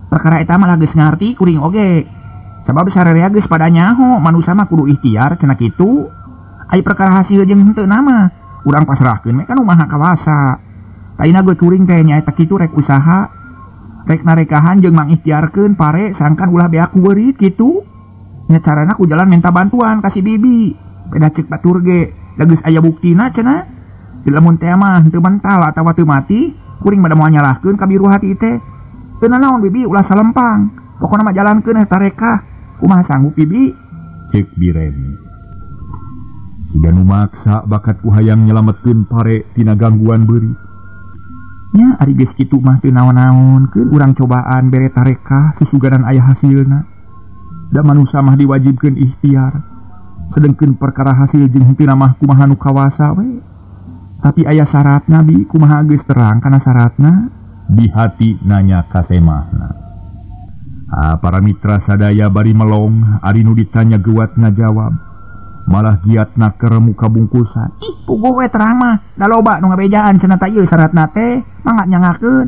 perkara eta mah geus ngarti kuring oge. Sabab sararea geus pada nyaho manusa mah kudu ikhtiar cenah kitu. Ai perkara hasil jeung henteu nama urang pasrahkeun we ka nu maha kawasa. Taina ge kuring teh nyaeta kitu rek usaha rek narekahan jeung mangikhtiarkeun pare sangkan ulah beak ku beurit kitu. Nya carana ku jalan minta bantuan ka si bibi. Beda ceuk batur ge, da geus aya buktina cenah. Di lamun teh mah henteu mental atawa teu mati, kuring mah da moal nyalahkeun ka Biru Hati teh. Teu nanaon bibi ulah salempang. Pokona mah jalankeun eta rekah. Kumaha sanggup bibi? Ceuk Biremi. Siga nu maksa bakat ku hayang nyelametkeun pare tina gangguan beurit. Nya ari geus kitu mah teu naon-naon keun urang cobaan bere tarekah susuganan aya hasilna. Da manusa mah diwajibkeun ikhtiar. Sedengkeun perkara hasil jeung henteu mah kumaha nu kawasa we. Tapi aya syaratna bi, kumaha geus terang kana syaratna? Bihati nanya ka semahna. Ah, para mitra sadaya bari melong, ari nu ditanya geuwat ngajawab. Malah giat naker muka bungkusan. Ih, puguh we terang mah, da loba nu ngabejaan cenah ta ieu syaratna teh, mangga nyangakeun.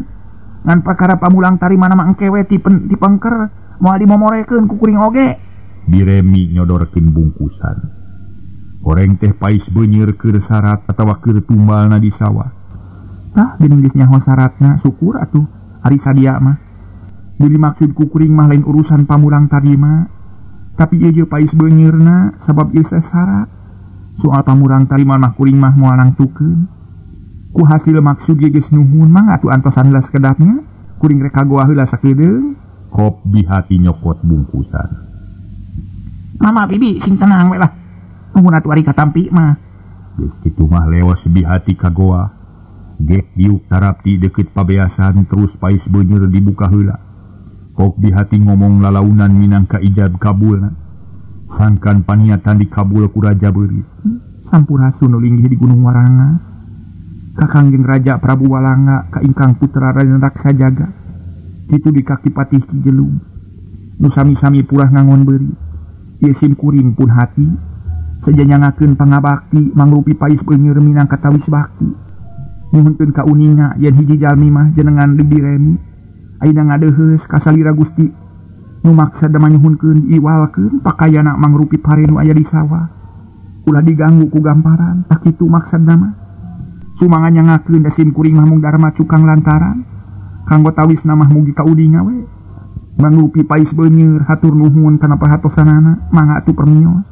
Ngan perkara pamulang tarimana mah engke we dipengker, moal dimomorekeun ku kuring oge. Biremi nyodorkeun bungkusan. Goreng teh pais beunyer keur syarat atawa keur tumbalna di sawah. Tah geuning geus nyaho syaratna, syukur atuh ari sadia mah. Deui maksud ku kuring mah lain urusan pamulang tarima. Tapi ieu pais beunyeurna sabab ieu syarat. Soal pamurang tarima mah kuring mah moal nangtukeun. Ku hasil maksud ieu geus nuhun mah atuh antosan heula sakedapnya, kuring rek ka goa heula sakedeung. Kop Bihati nyokot bungkusan. Mama bibi sing tenang we lah. Nuhun atuh ari katampi mah. Geus kitu mah leos Bihati ka goa. Gek diuk tarapti deukeut pabeasan terus pais beunyer dibuka heula. Kok Bihati ngomong lalaunan minangka ijab kabulna. Sangkan paniatan dikabul ku Raja Beurit. Sampurasun nu linggih di Gunung Warangas. Kakang jeung Raja Prabu Walanga ka ingkang putra Raden Raksa Jaga. Kitu di kaki Patih Ki Jelung. Nu sami-sami purah ngangon beurit. Ieu sim kuring pun hati sejanyangakeun pangabakti mangrupi pais beunyer minangka tawis bakti. Nyuhunkeun ka uninga yen hiji jalmi mah jenengan Biremi. Ayeuna ngadeuheus ka salira Gusti nu maksa da manyuhunkeun iwalkeun pakayana mangrupi pare nu aya di sawah. Ulah diganggu ku gamparan, tah kitu maksudna mah. Sumanga nyangakeun da sim kuring mah mung darma cukang lantaran. Kanggo tawisna mah mugi kauninga we. Mangrupi pais beunyer hatur nuhun kana pahatosanana, mangga atuh permios.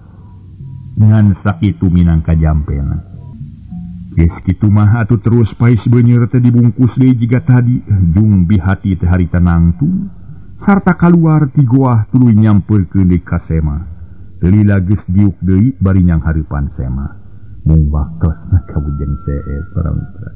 Ngan sakitu minangka jampena. Geus kitu mah atuh terus pais beunyer teh dibungkus deui jiga tadi, jung Bihati teh harita nangtung sarta kaluar ti goah tuluy nyampeurkeun deui ka semah. Lila geus diuk deui bari nyanghareupan semah. Mung waktosna kabujeng seep para mitra.